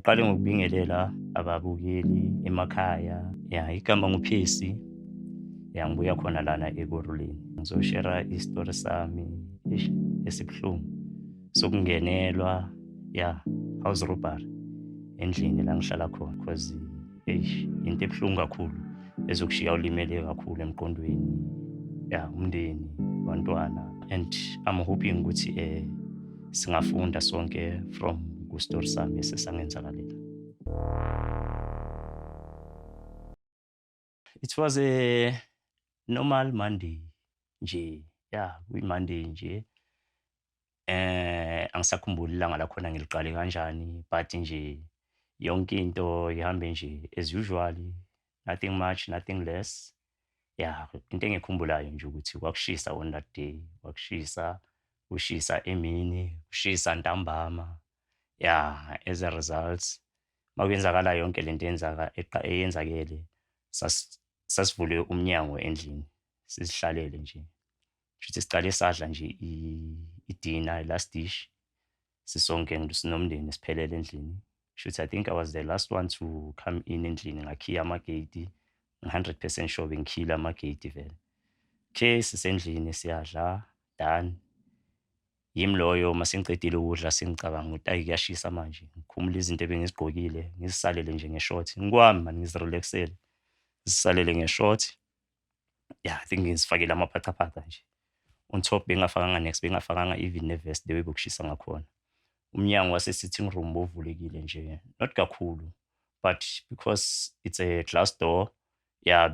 Ngiqale ngokubingelela ababukeli emakhaya. Ya, igama nguPhesi. Ya, ngibuya khona lana Ekurhuleni. Ngizoshera isitori sami, eish, esibuhlungu sokungenelwa, ya, house robbery endlini la ngihlala khona, because eish, into ebuhlungu kakhulu ezokushiya ulimele kakhulu emqondweni, ya, umndeni, abantwana, and I'm hoping ukuthi singafunda sonke from ku-story sami esesangenzakalela. It was a normal Monday nje, ya, kuyi-Monday nje. Angisakhumbuli ilanga lakhona ngiliqale kanjani, but nje yonke into ihambe nje as usual, nothing much, nothing less. Ya, into engikhumbulayo nje ukuthi kwakushisa on that day, kwakushisa, kushisa emini, kushisa ntambama. Ya, as a result, makwenzakala yonke lento eyenzaka eyenzakele, sasivule umnyango endlini, sizihlalele nje. Shuthi siqale sadla nje i-dinner, last dish, sisonke sinomndeni siphelele endlini. Shuthi I think I was the last one to come in endlini, ngakhiya amagate, 100% sure bengikhiyile amagate vele. Okay, sisendlini siyadla, done. Yimi loyo, mase ngicedile ukudla sengicabanga ukuthi ayi, kuyashisa manje. Ngikhumule izinto ebengizigqokile, ngizisalele nje nge-short. Ngikwami mani, ngizirelaxele. Ngizisalele nge-short. Yeah, I think ngizifakele amaphacaphaca nje. On top bengingafakanga next, bengingafakanga even ne-vest, the way bekushisa ngakhona. Umnyango wase-sitting room bowuvulekile nje, not kakhulu, but because it's a glass door, yeah,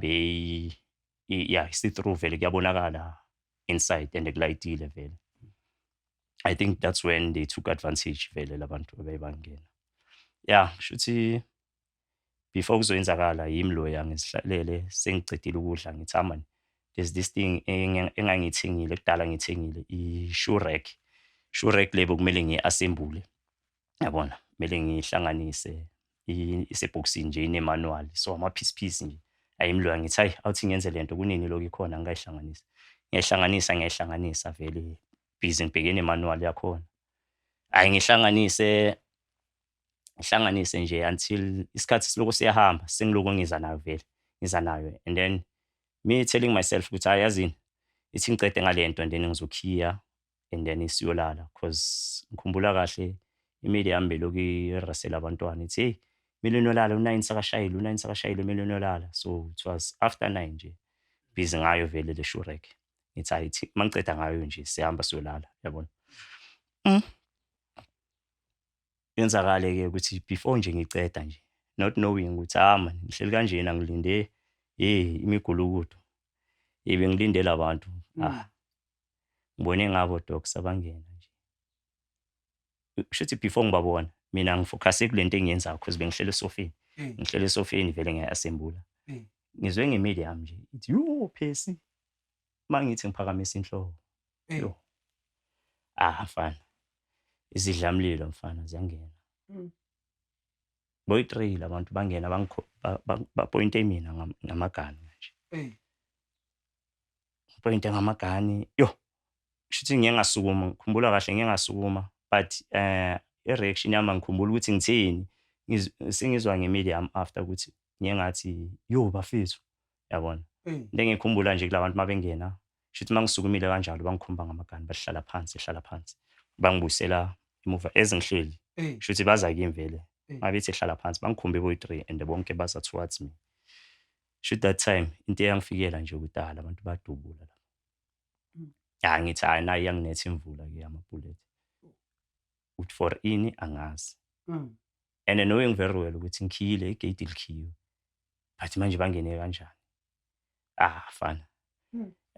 yeah, see through vele, kuyabonakala inside and kulayitile vele. I think that's when they took advantage vele labantu abebangena. Yeah, shuthi before kuzoyenzakala, yimi loya ngizihlalele, sengicedile ukudla, ngithi, "Ah man, there's this thing engangiyithengile kudala, ngiyithengile i-shoe rack." Shoe rack le bekumele ngiyi-assemble, yabona, kumele ngiyihlanganise, isebhokisini nje, ine-manual, so ama-piece piece nje. Ayimi loya ngithi, "Hayi, awuthi ngenze lento, kunini lokhu ikhona ngingayihlanganisi." Ngiyayihlanganisa, ngiyayihlanganisa vele, busy ngibheke ne-manual yakhona. Hhayi, ngihlanganise, ngihlanganise nje until isikhathi silokhu siyahamba, sengilokhu ngiza nayo vele, ngiza nayo, and then me telling myself ukuthi, "Hhayi, yazini, ithi ngicede ngale nto and then ngizokhiya and then siyolala," 'cause ngikhumbula kahle imeli yami belokhu irasela abantwana ithi, "Hey, kumele niyolala, u-9 sekashayile, u-9 sekashayile, kumele niyolala." So it was after 9 nje, busy ngayo vele le shoe rack. Ngithi, "Hhayi, ithi mangiceda ngayo nje siyahamba siyolala," yabona. Yenzakale-ke ukuthi before nje ngiceda nje, not knowing ukuthi, ah man, ngihleli kanjena ngilinde, hey, imigulukudu. Eh, bengilinde labantu. Ah, ngibone ngabo dogs abangena nje. Kushuthi before ngibabona, mina ngifokhase kule nto engiyenzayo, 'cause bengihleli esofeni. Ngihleli esofeni vele, ngiya-assembula. Ngizwe ngemeli yami nje ithi, "Yo Phesi." Mangithi ngiphakamisa inhloko. Yo. Ah mfana. Izidlamlilo mfana ziyangena. Boyi-3 labantu bangena, bapointe mina ngamagani nje. Pointe ngamagani. Yo. Kushuthi ngiye ngasukuma, ngikhumbula kahle ngiye ngasukuma, but i-reaction yami angikhumbuli ukuthi ngitheni. Sengizwa ngemeli yami after ukuthi ngiye ngathi, "Yo bafethu," yabona. Into engikhumbula nje kulabantu mabengena, shuthi mangisukumile kanjalo bangikhomba ngamagani, bathi, "Hlala phansi, hlala phansi." Bangibuyisela emuva as ngihleli. Shuthi baza kimi vele. Mabethi hlala phansi, bangikhombe boyi-3 and bonke baza towards me. Shuthi that time into eyangifikela nje ukuthi, ah, labantu bayadubula la. Ya, ngithi, "Hayi, nayi iyanginetha imvula ke yama-bullet." Uthi for ini angazi. And knowing very well ukuthi ngikhiyile igate, likhiyiwe. But manje bangene kanjani? Ah mfana.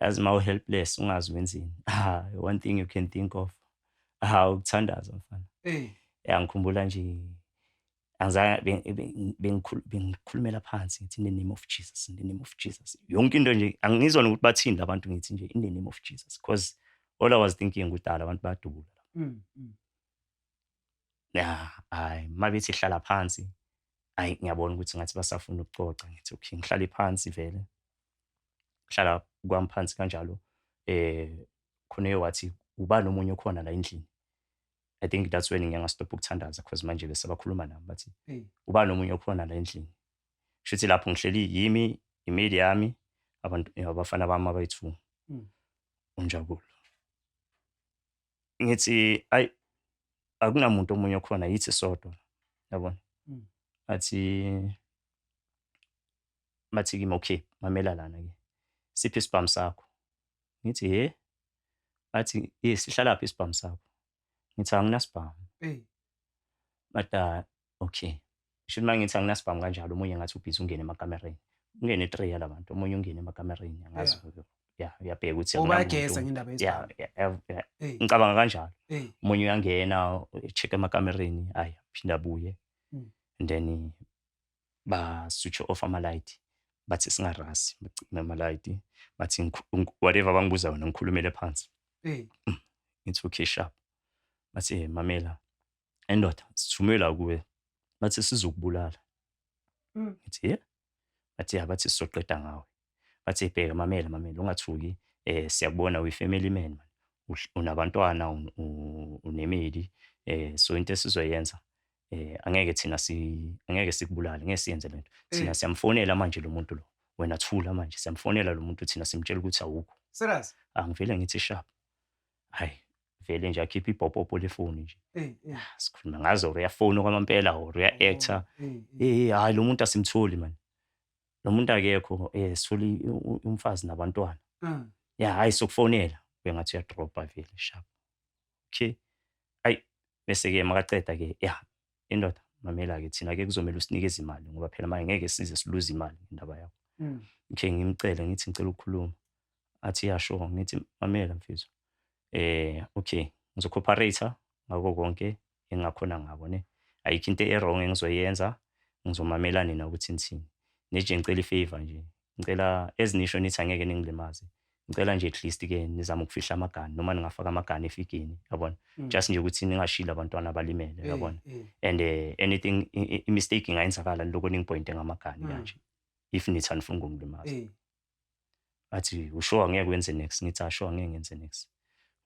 Yazi ma u-helpless ungazi wenzeni. Ah, one thing you can think of. Ah, ukuthandaza mfana. Ya, ngikhumbula nje angizange bengikhulumela phansi ngithi, "In the name of Jesus, in the name of Jesus." Yonke into nje angizwa nokuthi bathini labantu, ngithi nje, "In the name of Jesus," because all I was thinking ukuthi, ah, labantu bayadubula la. Ya, hayi, mabethi hlala phansi, hayi, ngiyabona ukuthi ngathi basafuna ukucoca, ngithi okay, ngihlale phansi vele. Hlala kwami phansi kanjalo, khona wathi, "Ubani omunye okhona la endlini?" I think that's when ngiye ngastopha ukuthandaza, because manje bese bakhuluma nami, bathi, Hey. "Uba nomunye okhona la endlini?" Shuthi lapho ngihleli yimi, imeli yami, abantu, abafana bami abayi-two. UNjabulo. Ngithi, "Ayi, akunamuntu omunye okhona, yithi sodwa," yabona. Athi, bathi kimi, "Okay, mamela lana-ke, siphi isibhamu sakho?" Ngithi, "He?" Bathi, "Sihlalaphi isibhamu sakho?" Ngithi, "Anginasibhamu." Hey. Bathi, "Ah, okay." Shuthi uma ngithi anginasibhamu kanjalo, omunye ngathi ubhizi ungene emakamereni. Ungene three yala bantu, omunye ungene emakamereni, angazi, ya, uyabheka ukuthi Oh, akunamuntu. Bayageza ngendaba Ya, yesibhamu. ya. Hey. Ngicabanga kanjalo. Hey. Omunye uyangena, check emakamereni, hhayi, aphinde abuye. And then ba-switch off ama-light, bathi singarasi, bacime ama-light, bathi whatever bangibuza yona ngikhulumele phansi. Hey. Ngithi, "Okay, sharp." Bathi, "Mamela, endoda, sithume la kuwe, bathi sizokubulala." Ngithi, "Ye?" Bathi, "Ya," bathi, "sizoqeda ngawe." Bathi, "Bheka, mamela, mamela, ungathuki, siyakubona uyi-family man, unabantwana, unemeli, so into esizoyenza, angeke thina angeke sikubulale, ngeke siyenze lento. Thina siyamfonela manje lo muntu lo, wena thula manje, siyamfonela lo muntu thina, simtshela ukuthi awukho." Serious? Angivele ngithi sharp. Hhayi, vele nje akhiphe ibhopopo lefoni nje. Hey, hey. Sikhuluma ngazo, or uyafona kwamampela or uya-act-a. Oh, hey, hey. "Eh, hhayi, lo muntu asimtholi man. Lo muntu akekho, sithole umfazi nabantwana. Ya, hhayi, sokufonela." Kube ngathi uyadropa vele, sharp. Okay. Hhayi, bese-ke makaceda-ke, ya, "Indoda, mamela-ke, thina-ke kuzomele usinikeze imali, ngoba phela manje ngeke size siluze imali ngendaba yakho." Okay, ngimcele, ngithi, "Ngicela ukukhuluma." Athi, "Ya, sure." Ngithi, "Mamela mfethu. Okay, ngizo-cooperate ngako konke engingakhona ngako ne. Ayikho into e-wrong engizoyenza, ngizomamela nina ukuthi nithini. Nje ngicela i-favour nje. Ngicela, as nisho nithi angeke ningilimaze, ngicela nje at least-ke nizame ukufihla amagani, noma ningafaka amagani efigeni, yabona. Just nje ukuthi ningashili abantwana abalimele, yabona. And anything, i-mistake ingayenzakala, niloko ningipointe ngamagani kanje. If nithi anifuni ukungilimaza." Bathi, "Usure angeke wenze next?" Ngithi, "Sure, angeke ngenze next."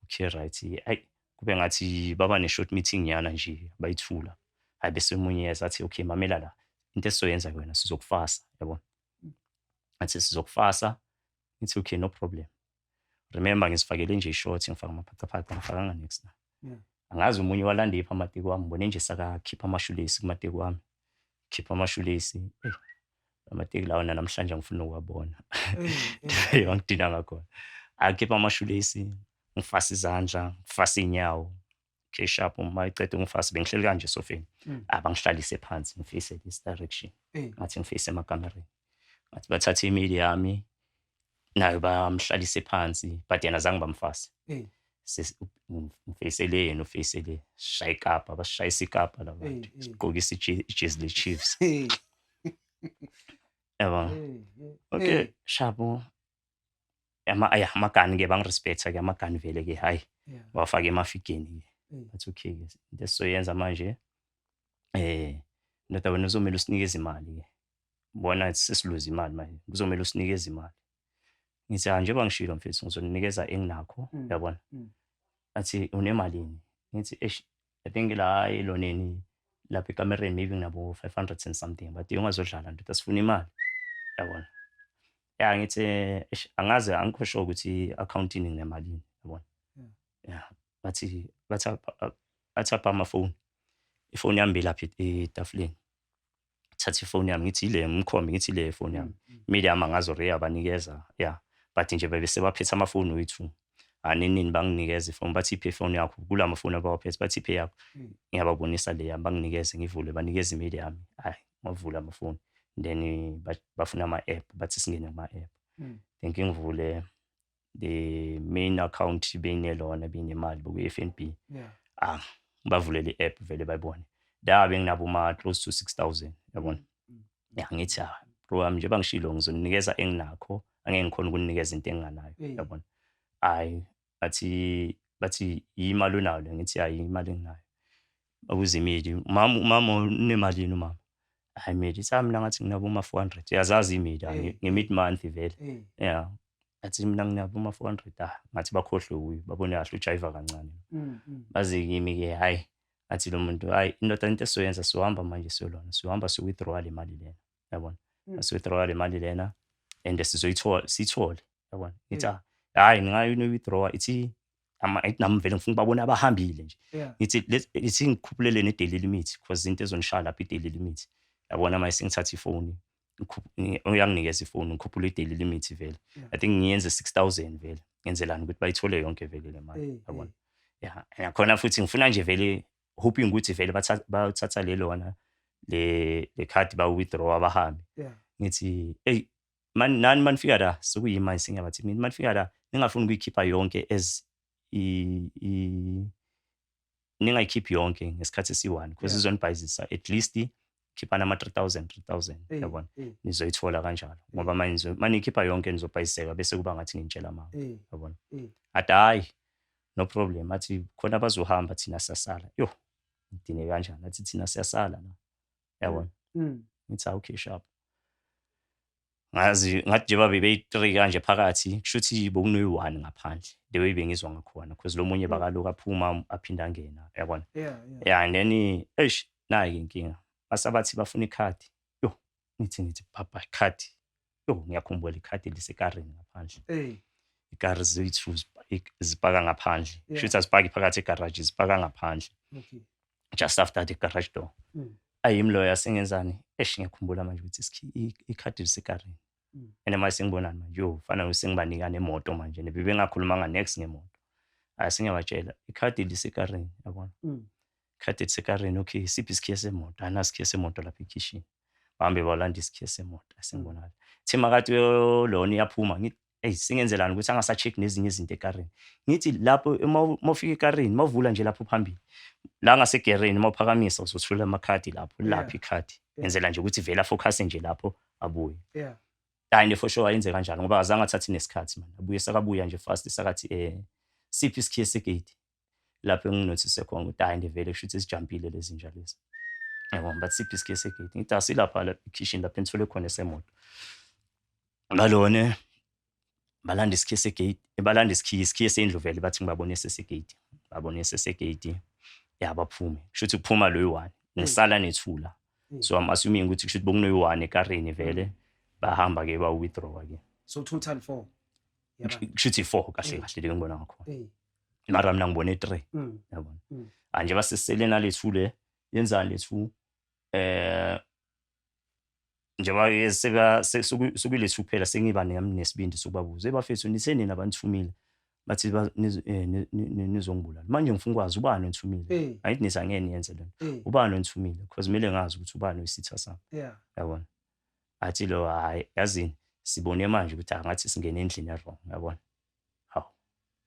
Okay, right. Ayi, kube ngathi baba ne-short meeting nyana nje, bayithula. Hhayi, bese omunye yeza athi, "Okay, mamela la, into esizoyenza wena, sizokufasa," yabona. Athi, "Sizokufasa." Ngithi, "Okay, no problem." Remember, ngizifakele nje i-short, ngifaka amaphacaphaca, angifakanga next la. Angazi omunye walanda iphi amateki wami, ngibone nje sakakhipha amashulesi kumateki wami. Khipha amashulesi, amateki lawo namhlanje angifuni ukuwabona. Hey, hey. Wangidina ngakhona. Akhipha amashulesi, ngifasa izandla, ngifasa iy'nyawo. Okay, sharp, uma eceda ungifasa, bengihleli kanje esofeni. Abangihlalise phansi, ngifise this direction. Hey. Ngathi ngifise emakamereni. Ngathi bathathe imeli yami, nayo bamhlalise phansi, but yena azange bamfase. Hey. Ngifeyise le, yena ufeyise le. Sishaya ikapa, basishayisa ikapa la bantu. Hey, hey. Sigqokisa ijezi le-Chiefs. Hey. Yabo. Hey, hey. Okay, Hey. sharp. Ama aya amagani-ke, bangirespecta-ke amagani vele-ke, hhayi, bawafaka emafikeni-ke. Hey. Bathi, "Okay-ke, into esizoyenza manje, ndoda, wena uzomele usinikeze imali-ke. Bona sesiluze imali manje, kuzomele usinikeze imali." Ngithi, "Ah, njengoba ngishilo mfethu, ngizoninikeza enginakho, yabona." Athi, "Unemalini?" Ngithi, "Eish, I think la eloneni lapha ekamereni maybe nginabo 500 and something." But, "Ungazodlala ndoda, sifuna imali." Yabona. Ya, ngithi, "Eish, angazi, angikho sure ukuthi i-accountini nginemalini," yabona. Yeah. Bathi bathi apha amafoni. Ifoni yami bilapha etafuleni. Thatha ifoni yami, ngithi ile, ngimkhombe, ngithi ile ifoni yami. Imeli yami angazi or yabanikeza, yeah. But nje bebe sebaphethe amafoni oyi-two. Anini nini, banginikeza ifoni, bathi, "Iphi ifoni yakho?" Kula mafoni abawaphethe, bathi, "Iphi yakho?" Ngiyababonisa le yami, banginikeze, ngivule, banikeze imeli yami. Hhayi, ngavula amafoni. Then bafuna ama-app, bathi singene kuma-app. Then ngivule the main account beyinelona, beyinemali, bekuyi-FNB. Ah, ngibavulele i-app vele bayibone. La benginabo ma close to 6,000, yabona. Ya, ngithi, "Ah, bro wami, njengoba ngishilo, ngizonikeza enginakho, angeke ngikhone ukunikeza into enginganayo," yabona. Hhayi, bathi, "Imali onayo le?" Ngithi, "Hhayi, imali enginayo." Babuza imeli, "Umama, umama unemalini umama?" Hhayi, imeli ithi, "Ah, mina ngathi nginabo ma-400." Uyazazi imeli nge-mid month vele. Yeah. Athi, "Mina nginabo ma-400." Ah, ngathi bakhohlwe kuyo, babone kahle ujayiva kancane. Baze kimi-ke, hhayi. Athi lo muntu, "Hayi indoda, into esizoyenza, sizohamba manje siyolona, siyohamba siyo-withdraw le mali lena, yabona, siwithdraw le mali lena and sizoyithola, siyithole," yabona. Ngithi, "Ah, hhayi, ningayi withdraw." Ithi ithi nami vele ngifuna ukubabona abahambile nje. Ngithi ithi ngikhuphulele ne-daily limit, because into ezonishaya lapha i-daily limit, yabona. Manje sengithatha ifoni, uyanginikeza ifoni, ngikhuphule i-daily limit vele. I think ngiyenze 6000 vele, ngenzelani ukuthi bayithole yonke vele le mali, yabona. Ya, nakhona futhi ngifuna nje vele, hoping ukuthi vele bathatha lelona le khadi, ba-withdraw, bahambe. Ngithi, "Eyi man, nani manifika la sekuyimanje sengiyabathi mina manifika la ningafuni ukuyikhipha yonke as ningayikhiphi yonke ngesikhathi esi-one, because izonibhayizisa. At least khiphani ama-3000 3000, yabona, nizoyithola kanjalo, ngoba manje maniyikhipha yonke nizobhayiseka, bese kuba ngathi nginitshela amanga," yabona. Athi, "Hhayi, no problem." Athi khona bazohamba, thina siyasala. Yo, ngidine kanjani! Athi thina siyasala la, yabona. Ngithi, "Okay, sharp." Ngazi ngathi njengoba bebeyi-three kanje phakathi, kusho ukuthi bekunoyi-one ngaphandle, the way bengizwa ngakhona, because lo munye bakaloku aphuma aphinde angena, yabona. Yeah, and then eish, nayi-ke inkinga, masabathi bafuna ikhadi. Yo, ngithi baba, ikhadi, yo, ngiyakhumbula ikhadi lisekarini ngaphandle. Ikari ziyi-two zipaka ngaphandle. Kusho ukuthi azipaki phakathi egaraji, zipaka ngaphandle, just after the garage door. Ayimi loyo sengenzani? Eish, ngiyakhumbula manje ukuthi ikhadi lisekarini. And manje sengibonani manje? Yo, fana sengibanika nemoto manje, bebengakhulumanga next ngemoto. Hhayi, sengiyabatshela ikhadi lisekarini, yabona. Ikhadi lisekarini. Okay, siphi isikhiye semoto? Anasikhiye semoto lapha ekhishini. Bahambe bayolanda isikhiye semoto. Sengibona thi makathi lona iyaphuma. Ngithi, eyi, sengenzelani ukuthi angasa-check nezinye izinto ekarini? Ngithi lapho uma ufika ekarini, uma uvula nje lapho phambili la ngasegereni, uma uphakamisa uzothola amakhadi lapho, lapho ikhadi. Ngenzela nje ukuthi vele a-focus nje lapho, abuye. Hayi ne, for sure ayenze kanjalo, ngoba azange athathe nesikhathi man, abuye, sakabuya nje fast, sakathi, "Siphi isikhiye segate?" Lapho enginothise khona ukuthi hayi nje vele kusho ukuthi sijampile lezi nja lezi, yabona. Bathi, "Siphi isikhiye segate?" Ngithi, "Asilapha la ekhishini, lapho enithole khona esemoto." Ngalone balanda isikhiye segate, balanda isikhiye sendlu vele. Bathi ngibabonise segate, babonise segate ya, baphume. Kusho ukuthi kuphuma lo yi-one, ngisala nethula. So I'm assuming ukuthi kusho ukuthi bokunoyi-one ekarini vele, bahamba-ke bawu-withdraw-ke. So total four yabantu. Kusho ukuthi four kahle kahle, le ngibona ngakhona. Mara mina ngibone three, yabona. Anje basesele nalethu le, yenzani lethu, njengoba seka sekuyilethu kuphela, sengiba nami nesibindi sokubabuza, "Ebafethu, nithe nina abanithumile?" Bathi nizongibulala. Manje ngifuna ukwazi ubani onithumile. Angithi nithi angeke niyenze lento. Ubani onithumile? Because kumele ngazi ukuthi ubani oyisitha sami, yabona. Athi lo, "Hhayi, yazini, sibone manje ukuthi angathi singene endlini e-wrong," yabona. Hawu,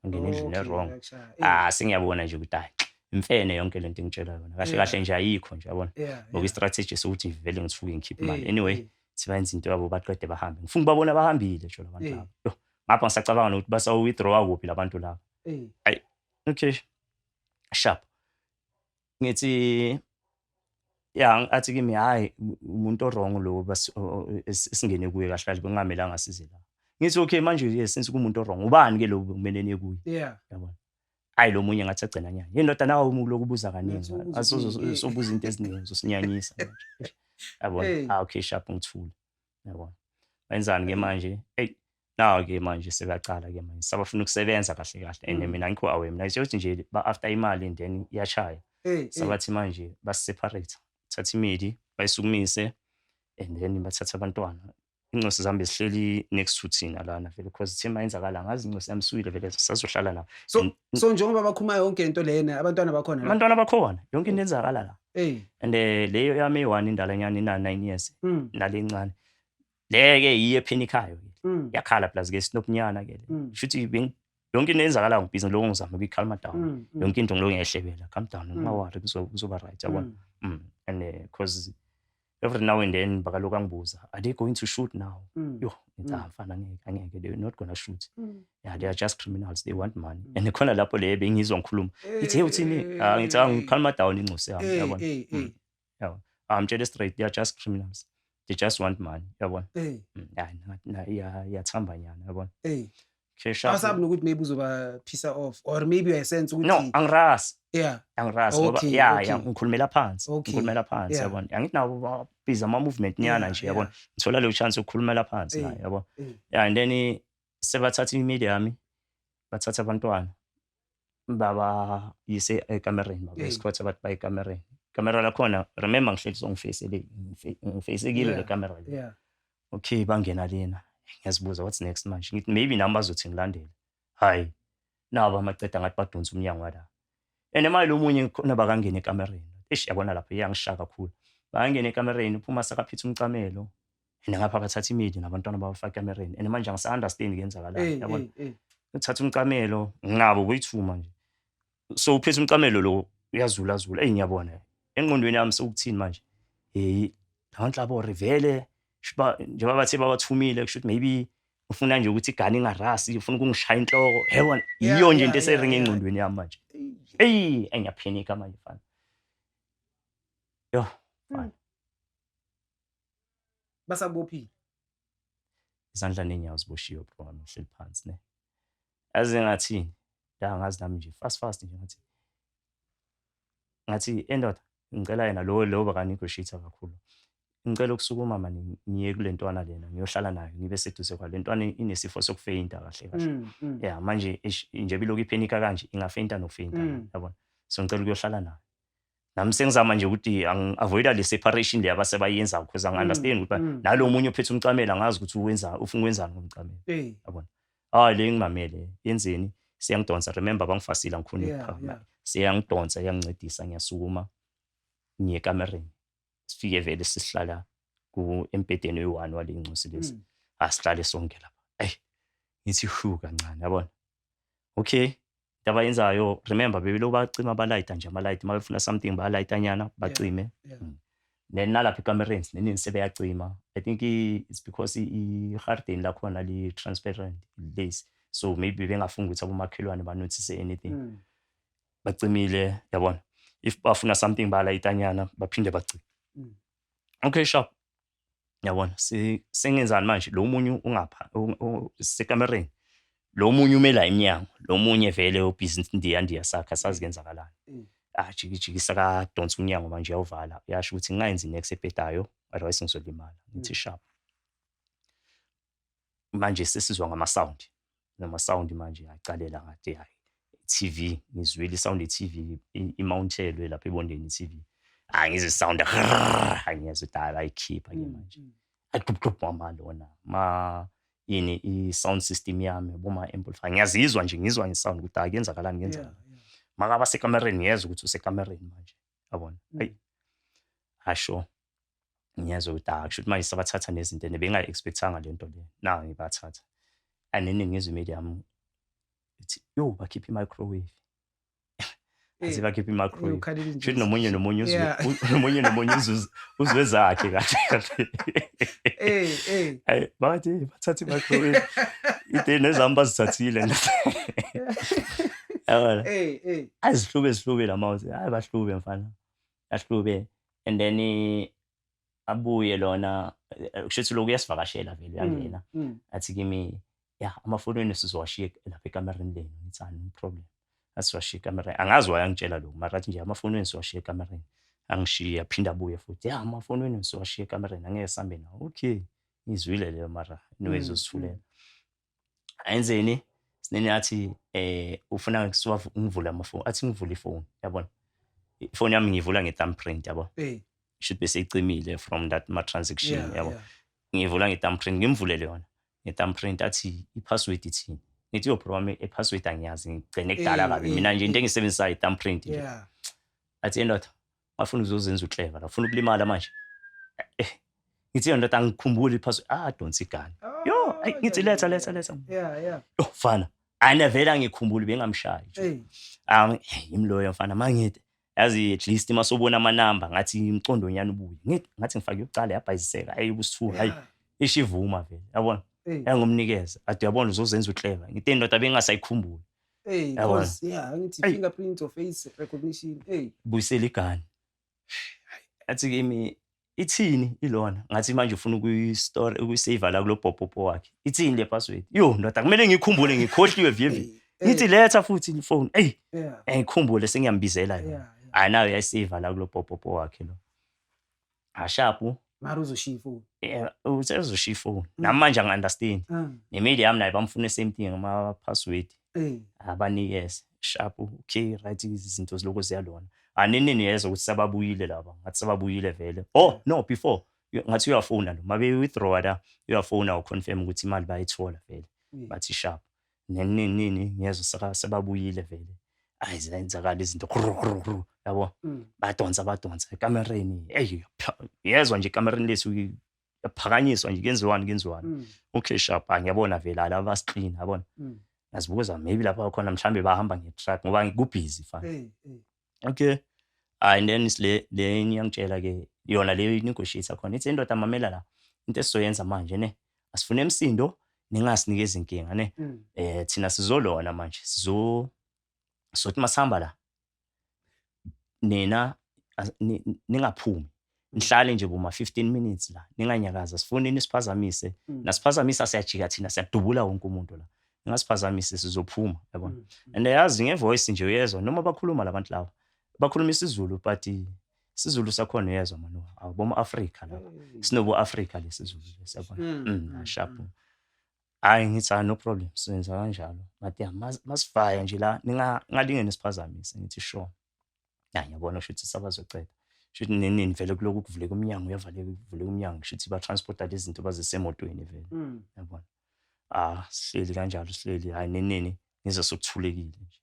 angene endlini e-wrong. Yakushaya. Ah, sengiyabona nje ukuthi hayi, imfene yonke lento engitshela yona. Kahle kahle nje ayikho nje, yabona. Ngoba i-strategy sokuthi ngivele ngithuke ngikhiphe imali. Anyway, thi bayenza into yabo, baqede, bahambe. Ngifuna ukubabona bahambile nje labantu laba. Yo, ngapha ngisacabanga nokuthi basawu-withdraw kuphi labantu laba. Okay. Sharp. Ngithi ya, athi kimi, "Hayi, umuntu o-wrong lo esingene kuye, kahle kahle bekungamelanga size la." Ngithi, "Okay, manje yes, since kuwumuntu o-wrong, ubani ke lo kumele niye kuye?" Yabona. Hayi, lo munye ngathi agcina nyanya. "Yini ndoda, nawe ulokhu ubuza kaningi. Ngathi ubuza kuningi. Asobuza into eziningi, uzosinyanyisa manje." Yabona. Ah, okay, sharp, ngithule. Yabona. Benzani ke manje? Hey, nawo ke manje sebeyacala ke manje. Sabafuna ukusebenza kahle kahle. And mina angikho aware. Mina ngisho ukuthi nje ba after imali and then iyashaya. Sabathi manje basi-separate. Thatha imidi, bayisukumise and then bathatha abantwana. Incosi zami bezihleli next to thina lana vele, because thina mayenzakala ngazi incosi yami isukile vele, sazohlala la. So so njengoba bakhuluma yonke lento lena, abantwana bakhona la? Abantwana bakhona, yonke into enzakala la. And leyo yami eyi-one indalanyana ina 9 years, nale encane. Le ke yiyo ephenikhayo ke. Yakhala plus ke snopnyana ke le. Shuthi yonke into eyenzakala ngibhizi ngiloko ngizama ukuyi-calm down. Yonke into ngiloko ngiyayihlebela, "Calm down, unga-worry, kuzoba right," yabona. And cause every now and then bakaloku angibuza, "Are they going to shoot now?" Yo, ngithi, "Ah mfana, angeke, angeke, they're not gonna shoot. Yeah, they are just criminals, they want money." And khona lapho le bengizwa ngikhuluma. Ithi, "Hey, uthini?" Ah, ngithi, "Ah, calm down incosi yami," yabona. Yabona. Ah, ngitshele straight, they are just criminals. They just want money, yabona. Yeah, iyathamba nyana, yabona. Cash up. Awasabi nokuthi maybe uzoba-pissa off or maybe uyayisense ukuthi No, angirasi. Angirasi ngoba ya ya ngikhulumela phansi, ngikhulumela phansi, yabona. Angithi nabo babhizi ama-movement nyana nje, yabona. Ngithola leyo chance yokukhulumela phansi naye, yabo. Yeah, and then sebathatha imedia yami, bathatha abantwana, babayise ekamereni, baba-escorta bathi baye ekamereni. Ikamera lakhona, remember, ngihleli so ngifeyise le, ngifeyise kilo le kamera le. Okay, bangena lena. Ngiyazibuza, what's next manje? Ngithi maybe nami bazothi ngilandele. Hayi, nabo amaceda ngathi badonsa umnyango wala. And manje lo munye khona bakangena ekamereni. Eish, yabona lapho iyangishaya kakhulu. Bakangena ekamereni, uphuma sakaphethe umcamelo. And ngapha bathatha imidi nabantwana babafaka ekamereni. And manje angisa-understand kuyenzakalani, yabona. Uthatha umcamelo, ngabo kuyithuma nje. So uphethe umcamelo lo, uyazula zula. Eyi, ngiyabona. Engqondweni yami sekuthini manje? Hey, labantu labo vele shuba njengoba bathe babathumile, kusho ukuthi maybe ufuna nje ukuthi igane ingarasi, ufuna ukungishaya inhloko. Yabona, iyo nje into eseringa engqondweni yami manje. Eyi, ngiyaphenika manje, mfana. Yo, mfana. Basabophile. Izandla nenyawo ziboshiwe, bro wami, ngihleli phansi ne. Yazi ngathini? La ngazi nami nje fast fast nje ngathi endoda, ngicela yena lo lo baka-negotiate kakhulu. Ngicela ukusukuma mani, ngiye kule ntwana lena, ngiyohlala nayo, ngibe seduze kwale ntwana, inesifo sokufeyinta kahle kahle. Yeah, manje eish, nje bilokhu iphenika kanje, ingafeyinta nokufeyinta, yabona. So ngicela ukuyohlala nayo. Nami sengizama nje ukuthi angi-avoida le separation le abasebayenzayo because angi-understand ukuthi nalo munye ophethe umcamelo, angazi ukuthi uwenza, ufuna ukwenzani ngomcamelo. Yabona. Ah, le ngimamele, yenzeni? Siyangidonsa, remember bangifasile, angikhoni ukuphakama. Siyangidonsa, iyangincedisa, ngiyasukuma ngiye ekamereni. Sifike vele sisihlala ku embhedeni oyi-one wale ncosi lezi. Asihlale sonke lapha. Ey, ngithi shu kancane, yabona. Okay, into abayenzayo, remember bebelokhu bacima, balayita nje ama-light uma befuna something, bayalayita nyana bacime. Then nalapha ekamereni nenini sebeyacima. I think it's because i-garden lakhona li-transparent lace, so maybe bengafuni ukuthi abomakhelwane ba-notice anything. Bacimile, yabona. If bafuna something bayalayitanyana, baphinde bacime. Okay, sharp, yabona. Sengenzani manje? Lo munye ungapha sekamereni, lo munye ume la emnyango, lo munye vele ubhizi ndiya ndiya sakhe, asazi kuyenzakalani. Ah, jiki jiki, sakadonsa umnyango manje, uyawuvala, uyasho ukuthi ngingayenzi next ebhedayo, otherwise ngizolimala. Ngithi sharp. Manje sesizwa ngama-sound, nama-sound manje acalela ngathi hayi, TV, ngizwile isound ye-TV, imountelwe lapha ebondeni i-TV. Hayi, ngizwe isound, angiyezwa ukuthi hayi, bayikhipha ke manje. Ayi, gub mama lona ma yini i-sound system yami, boma-amplifier, ngiyazizwa nje, ngizwa nge-sound ukuthi hayi, kuyenzakalani, kuyenzakalani. Makaba sekamereni, ngiyezwa ukuthi usekamereni manje, yabona. Ayi, asho ngiyezwa ukuthi ah, kusho ukuthi manje sabathatha nezinto and bengayi-expectanga le nto le na ngibathatha. And then ngizwa imedia yami ithi, yo, bakhipha i-microwave. Athi bakhipha i-microwave. Ukhalela Shuthi injuzi. nomunye nomunye uzwe nomunye nomunye uzwe zakhe kahle kahle. Hayi, bathi bathatha i-microwave, ide nezami bazithathile, yabona. Azihlube zihlube la mouse, hayi, bahlube mfana, ahlube. And then abuye lona, kusho ukuthi lokhu uyasivakashela vele, uyangena. Athi kimi, ya, amafoni wenu sizowashiya lapha ekamereni lenu. Ngithi hayi, no problem, asiwashiya ekamereni. Angazi wayangitshela lokhu, mara athi nje amafoni wenu siwashiya ekamereni. Angishiye, aphinde abuye futhi, ya, amafoni wenu siwashiya ekamereni, angeke sihambe nawo. Okay, ngizwile leyo, mara anyway, izosithulela. Ayenzeni sinene, athi ufuna ngivule amafoni, athi ngivule ifoni, yabona. Ifoni yami ngiyivula nge-thumbprint, yabo. Should bese icimile from that ma-transaction, yabo. Ngiyivula nge-thumbprint, ngimvulele yona nge-thumbprint. Athi i-password ithini? Ngithi, yo bro wami, i-password angiyazi, ngigcine kudala kabi. Mina nje into engiyisebenzisayo i-thumbprint nje. Athi, endoda, ngafuna uzozenza uclever la, ufuna ukulimala manje. Ngithi, ndoda, angikhumbuli i-password. Ah, donsa igane. Yo, ayi, ngithi letha, letha, letha. Yo mfana, anevele angikhumbuli, bengamshayi nje. Ah, yimi loyo mfana, mangithi yazi at least masobona amanamba, ngathi imcondo nyana ubuye. Ngithi ngathi ngifake yokucala, yabhayiseka, ayi, ubusithuka, hayi, ishivuma vele, yabona. Yangomnikeza, ade uyabona uzozenza uclever. Ngithi, ndoda, bengasayikhumbuli. Yabona. Because yeah, angithi Ey. fingerprint or face recognition. Hey. Buyisela igane. Athi kimi, Ithini ilona? Ngathi manje ufuna ukuyistore, ukuyisave la kulo bhopopo wakhe. Ithini le password? Yo ndoda, kumele ngikhumbule, ngikhohliwe vyevi. Ngithi letha futhi ifone. Ey, ngikhumbule, sengiyambizela yona. Hayi, nayo uyayisave la kulo bhopopo wakhe lo. Ashapu. Mara uzoshiya ifoni. Usezoshiya ifoni. Nami manje angi-understand. Nemeli yami naye bamfuna same thing, ama-password. Abanikeze. Sharp, okay, right, izinto ziloko ziyalona. Aninini yezwa ukuthi sababuyile laba. Ngathi sababuyile vele. Oh, no, before. Ngathi uyafona lo. Mabe withdraw la, uyafona uconfirm ukuthi imali bayithola vele. Bathi sharp. Nini nini ngiyezwa sebabuyile vele. Ayi, zenzakala izinto, gru gru gru, yabo. Badonsa badonsa ekamereni. Ey, yezwa nje ekamereni lethu yaphakanyiswa nje, kuyenziwani kuyenziwani. Okay, sharp, ngiyabona vele laba basiclean, yabona. Ngazibuza maybe lapha khona mhlambe bahamba nge-truck ngoba kubhizi fana. Okay. And then le ngiyangitshela ke yona le negotiator khona, ithi indoda, mamela la, into esizoyenza manje ne, asifune emsindo, ningasinikeza inkinga ne. Thina sizolona manje, sizo sothi masihamba la nina ningaphumi, nihlale nje boma 15 minutes la, ninganyakaza, sifune nisiphazamise. Nasiphazamisa siyajika thina, siyadubula wonke umuntu la. Ningasiphazamise, sizophuma, yabona. And yazi ngevoice nje uyezwa noma bakhuluma labantu laba, bakhuluma isiZulu, but isiZulu sakhona uyezwa manje, awuboma Africa laba, sinobu Africa lesizulu lesiyabona. Sharp. Hayi, ngithi ah, no problem, senza kanjalo. Ngathi ya, masivaya nje la, ningalinge nisiphazamise. Ngithi sure. Ya, ngiyabona shuthi sabazoceda. Shuthi nini vele kuloku kuvuleka umnyango, uyavaleka, kuvuleka umnyango, shuthi ba-transporta lezi zinto bazise emotweni vele. Yabona. Ah, sihleli kanjalo, sihleli, hayi nini ngizwe sekuthulekile nje.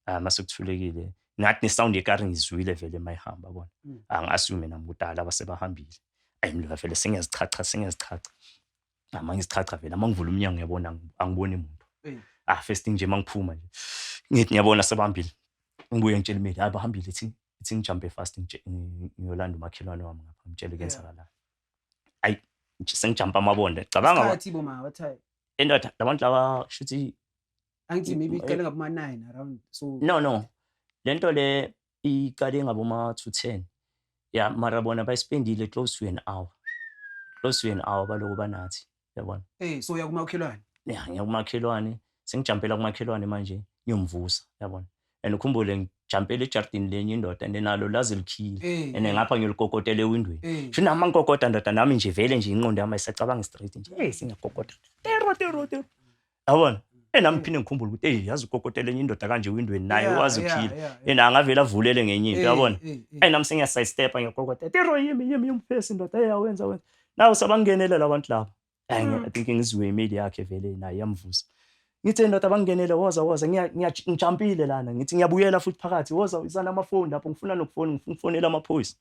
Ah, mase kuthulekile, ngathi ne-sound yekari ngizwile vele mayihamba, yabona. Angi-assume nami ukuthi laba sebahambile. Ayi mina vele sengiyazichacha, sengiyazichacha. Uma ngizichacha vele, uma ngivula umnyango ngiyabona angiboni muntu. Ah, first thing nje mangiphuma nje, ngithi ngiyabona sebahambile. Ngibuye ngitshele imeli, hayi bahambile, ithi ithi ngijumpe fast ngiyolanda umakhelwane wami ngapha, ngitshele kuyenzakalani. Ayi sengijumpa amabonda. Cabanga Isikhathi boma, what time? Endoda, labantu laba shuthi Angithi maybe iqale ngaboma 9 around, so No. Lento le iqale ngaboma 2:10. Ya, mara bona bayispendile close to an hour. Close to an hour baloko banathi, yabona. So uya kumakhelwane. Ya, ngiya kumakhelwane, sengijampela kumakhelwane manje ngiyomvusa, yabona. And ukhumbule ngijampela ejardini lenye indoda and nalo laze likhile. And ngapha ngiyolikokotela ewindweni. Sho nami ngikokota ndoda, nami nje vele nje ingqondo yami ayisacabanga straight nje. Hey, singakokota. Tero tero tero. Yabona? Nami ngiphinde ngikhumbule ukuthi hey, yazi ukokotela enye indoda kanje ewindweni naye wazi ukhile. Angavele avulele ngenye into, yabona? Nami sengiya side step, ngiyakokota. Tero yimi yimi yumphesi ndoda, hey awenza wenza. Nawu sabangenele labantu laba. Hayi, I think ngizwe email yakhe vele naye iyamvusa. Ngithi ndoda bangenele, woza woza, ngijampile lana, ngithi ngiyabuyela futhi phakathi, woza izana amafoni lapho, ngifuna nokufona, ngifuna ukufonela amaphoyisa.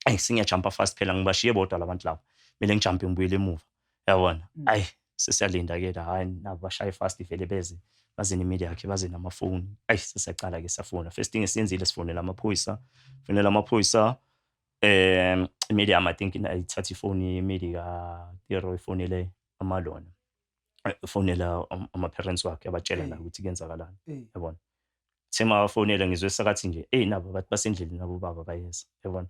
Ayi sengiyajumpa fast phela, ngibashiye bodwa labantu laba. Kumele ngijumpe ngibuyele emuva. Yabona? Ayi sesiyalinda ke la, hayi nabo bashaye fast vele, beze baze nemeli yakhe, baze namafoni. Ayi sesiyacala ke siyafona. First thing esiyenzile, sifonela amaphoyisa. Fonela amaphoyisa, imeli yami, I think ayithatha ifoni yemeli ka Tiro, ifonele amalona. Ifonela ama-parents wakhe, abatshela la ukuthi kuyenzakalani. Yabona? Thema wafonela, ngizwe sakathi nje, hey nabo bathi basendleleni nabo baba bayeza. Yabona?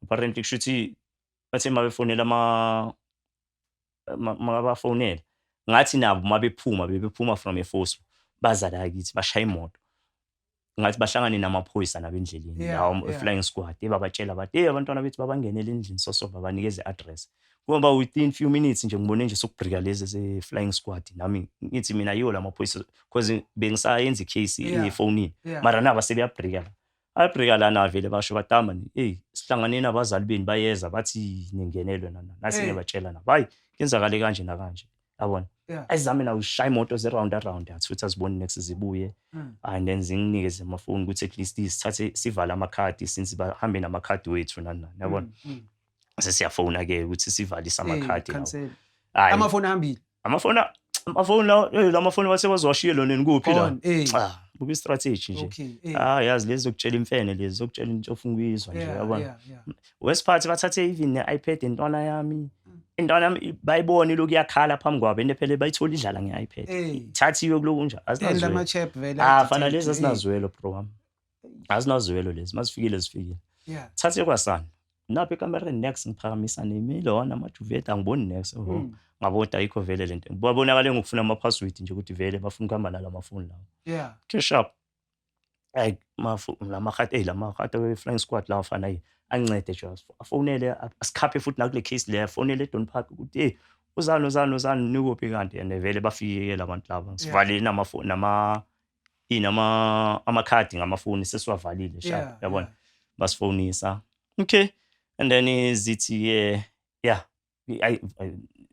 Apparently kusho ukuthi bathe mabefonela ama mabafonela, ngathi nabo mabephuma, bebephuma from eFoso baza la kithi, bashaya imoto, ngathi bahlangane namaphoyisa nabo endleleni lawo, flying squad, ebabatshela bathi hey, abantwana bethu babangenele endlini soso, babanikeza i-address. Ngoba within few minutes nje ngibone nje sokubrika lezi ze-flying squad, nami ngithi mina yiwo la maphoyisa, because bengisayenza icase efonini. Mara nabo sebeyabrika la, ayabrika lana vele, basho batama ni, hey sihlangane nabazali benu bayeza, bathi ningenelwe nana nasi. Ngiyabatshela nabo, hayi kenzakale kanje nakanje, yabona. Ayizame nawo ushaya imoto ze-round around, athi futhi aziboni next zibuye. And then zinginikeze amafoni ukuthi at least sithathe sivale amakhadi, since bahambe namakhadi wethu nani nani, yabona. Sesiyafona-ke ukuthi sivalise amakhadi lawo. Cancel. Hhayi, Amafoni ahambile. Amafoni lawo, la mafoni bathe bazowashiye lona kuphi la. On. Cha, buka i-strategy nje. Ah, yazi lezi zokutshela imfene, lezi zokutshela into ofuna ukuyizwa nje, yabona. Wesiphathi bathathe even ne-iPad intwana yami. Intwana yami bayibona ilokhu iyakhala phambi kwabo, and phela bayithola idlala nge-iPad. Ithathiwe kuloku nje, And asinazwelo. ama-chap vele Ah, ayadetect, fana lezi asinazwelo bro wami. Asinazwelo lezi, mazifikile zifikile. Thathe kwasana. Napha ekamereni next ngiphakamisa nemilona ama-duvet, angiboni next. Oho. Ngabona ukuthi ayikho vele lento. Babonakale ngokufuna ama-password nje ukuthi vele bafuna ukuhamba nalamafoni lawa. Okay, sharp. Ayi, mafu lamahata, ey, lamahata we-flying squad lawa fana, ayi, angincede nje, afonele, asikhaphe futhi nakule case le, afonele eDon Park ukuthi, hey, uzani, uzani, uzani, nikuphi kanti? And vele bafike labantu laba, sivalile namafoni, nama ini, amakhadi ngamafoni sesiwavalile, sharp. Yabona, basifonisa, okay, and then zithi ke, yeah,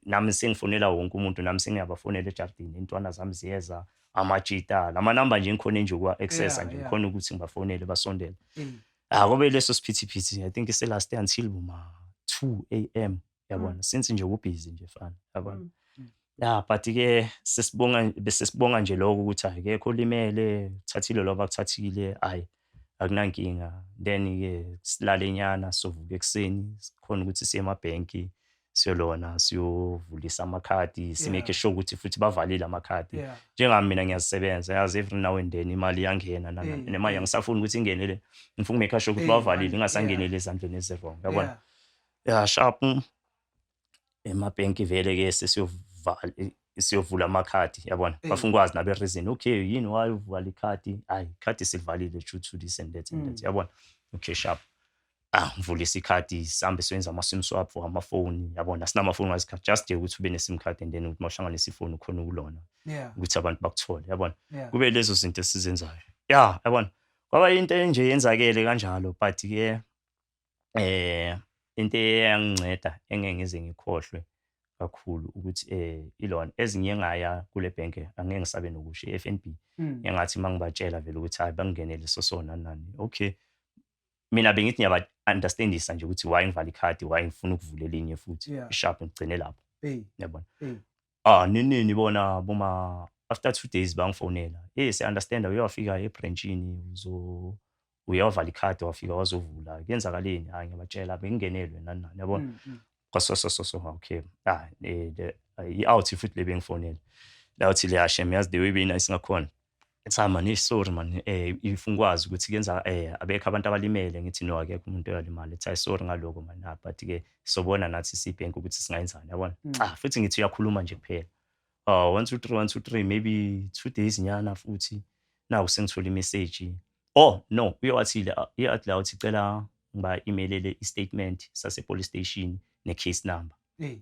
nami sengifonela wonke umuntu, nami sengiyabafonela ejardini, intwana zami ziyeza, amajita lama namba nje ngikhona nje ukuwa-accessa nje, ngikhona ukuthi ngibafonele basondele. Ah, kube leso siphithiphithi. I think ise-last until boma 2 a.m., yabona, since nje kubhizi nje fana, yabona. Ya, but ke sesibonga, bese sibonga nje lokho ukuthi akekho olimele, kuthathile lo bakuthathile, ayi, akunankinga. Then ke silale nyana, sovuka ekuseni, sikhona ukuthi siye emabhenki, siyolona siyovulisa amakhadi, si-make sure ukuthi futhi bavalile amakhadi. Njengami mina ngiyazisebenza, yazi, every now and then imali iyangena nemali angisafuni ukuthi ingene le, ngifuna uku-make sure ukuthi bavalile, ingasangeneli ezandleni ezi-wrong, yabona. Ya, sharp, emabhenki vele ke sesiyovala, siyovula amakhadi, yabona. Bafuna ukwazi nabe reason, okay, yini, why uvala ikhadi? Hayi, ikhadi silivalile due to this and that and that. Yabona, okay, sharp. Ah, ngivulisa ikhadi, sihambe siyenza ama-sim swap for amafoni, yabona. Sinamafoni ngasikhathi, just nje ukuthi ube ne-sim card and then ukuthi mawuhlanganisa ifoni ukhona ukulona ukuthi abantu bakuthole, yabona. Kube lezo zinto esizenzayo, ya, yabona, kwaba into enje yenzakele kanjalo. But ke into eyanginceda engeke ngize ngikhohlwe kakhulu ukuthi ilona ezinye ngaya kule bank, angeke ngisabe nokusho, i-FNB. Engathi mangibatshela vele ukuthi hayi, bangingenele sosona nani, okay, mina bengithi ngiyaba understandisa nje ukuthi why ngivala ikhadi, why ngifuna ukuvula elinye futhi. Sharp, ngigcine lapho. Yabona. Ah, ninini bona boma after 2 days bangifonela, hey, siya-understanda, uyawafika ebranchini, uzo uyavala ikhadi, wafika wazovula, kuyenzakaleni? Hayi, ngiyabatshela bengingenelwe nani nani, yabona. Kwaso so so so, okay, ah, i-out futhi le bengifonela la uthi le hashem, yazi, the way beyinice ngakhona. Ethi, "Ah man, sorry man, if ngikwazi ukuthi kuyenza abekho abantu abalimele." Ngithi, "No, akekho umuntu oyalimala." Ethi, "Hayi, sorry ngaloko man, ah, but ke sobona nathi sibhenki ukuthi singayenzani," yabona. Ah, futhi ngithi uyakhuluma nje kuphela, oh, 1 2 3 1 2 3, maybe 2 days nyana futhi nawu sengithola i-message. Oh no, uye wathi la uthi cela ngiba-emailele i-statement sase-police station ne-case number.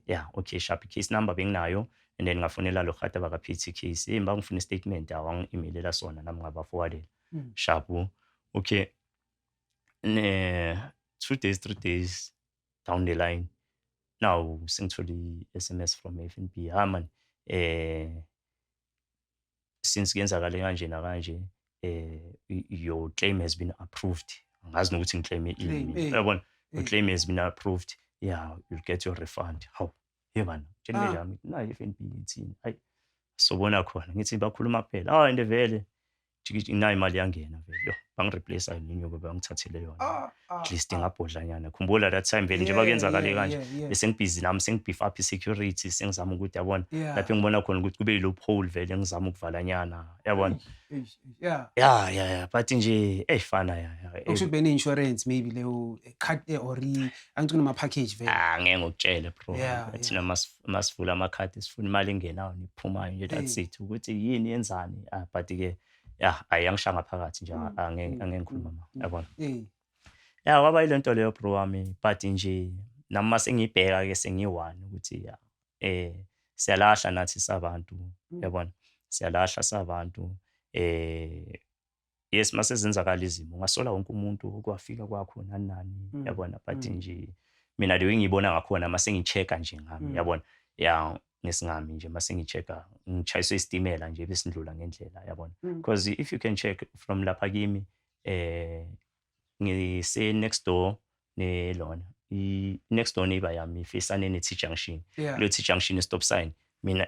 Yeah, okay, sharp. I-case number benginayo and then ngafonela lo hata bakaphethe i-case, hey, bangifuna i-statement, awangi-emailela sona, nami ngabaforwardela. Sharp, okay, ne 2 days, 3 days down the line, now sengithole i-SMS from FNB, ha man, since kuyenzakale kanje nakanje, your claim has been approved. Angazi nokuthi ngiclaime Claim, ini, yabona. Your claim has been approved, yeah, you'll get your refund. Hawu, hey bana, tshela yami nayi i-FNB ithini? Hayi, sobona khona, ngithi bakhuluma kuphela. Ah, and vele jiki, nayi imali yangena vele, yo, bangireplace nenyuko bangithathele yona. At least ngabhodlanyana. Khumbula that time vele njengoba kuyenzakale kanje, bese ngibhizi nami, sengibeef up i-security, sengizama ukuthi, yabona, lapho engibona khona ukuthi kube yi-loophole vele, ngizama ukuvalanyana, yabona. Eish, eish, yeah. Ya, but nje eyifana, ya. Okusho ukuthi bene-insurance maybe leyo card, or angithi kunama-package vele. Ah, ngeke ngokutshele, bro. Thina masivula amakhadi sifuna imali engenayo nephumayo nje, that's it. Ukuthi yini yenzani, ah, but ke ya, ayangishaya ngaphakathi nje, angeke angeke ngikhuluma ma, yabona. Ya, kwaba yile nto leyo, bro wami, but nje nami mase ngiyibheka ke sengiyi-one ukuthi ya, siyalahla nathi sabantu, yabona, siyalahla sabantu. Yes, mase zenzakala izimo ungasola wonke umuntu okwafika kwakho nani nani, yabona, but nje mina the way ngiyibona ngakhona mase ngi-check-a nje ngami, yabona, ya, ngesingami nje mase ngi-check-a, ngishayiswe isitimela nje besindlula ngendlela, yabona, because if you can check from lapha kimi, ngise next door nelona, i next door neighbor yami ifisane ne T junction. Kulo T junction stop sign, mina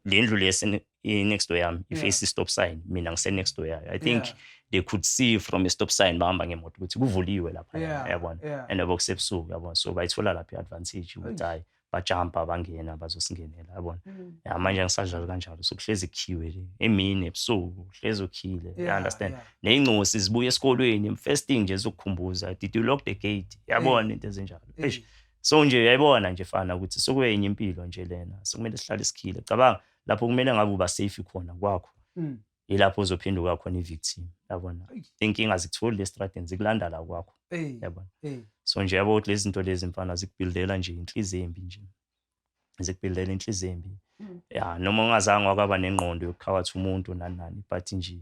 le ndlu lesi i next door yami iface stop sign, mina ngise next door yayo. I think they could see from a stop sign bahamba ngemoto ukuthi kuvuliwe lapha, yabona, and yabo kusebusuku, yabona, so bayithola lapha i-advantage ukuthi hayi. Bajampa, bangena, bazosingenela, yabona. Ya, manje angisadlali kanjalo, sokuhlezi kukhiwe le emini, ebusuku hlezi ukhile, you understand? Ney'ncosi zibuya esikolweni, first thing nje zokukhumbuza, "Did you lock the gate?" Yabona, into ezinjalo. Eish. So nje uyayibona nje fana ukuthi sekuyenye impilo nje lena, sekumele sihlale sikhile. Cabanga lapho kumele ngabe uba safe khona kwakho, ilapho uzophenduka khona i-victim, yabona. Inkinga zikutholi estradeni, zikulanda la kwakho, yabona. So nje yabo ukuthi lezi zinto lezi, mfana, zikubhildela nje inhliziyo embi nje, zikubhildela inhliziyo embi. Ya, noma ungazange wakwaba nengqondo yokukhawatha umuntu nani nani, but nje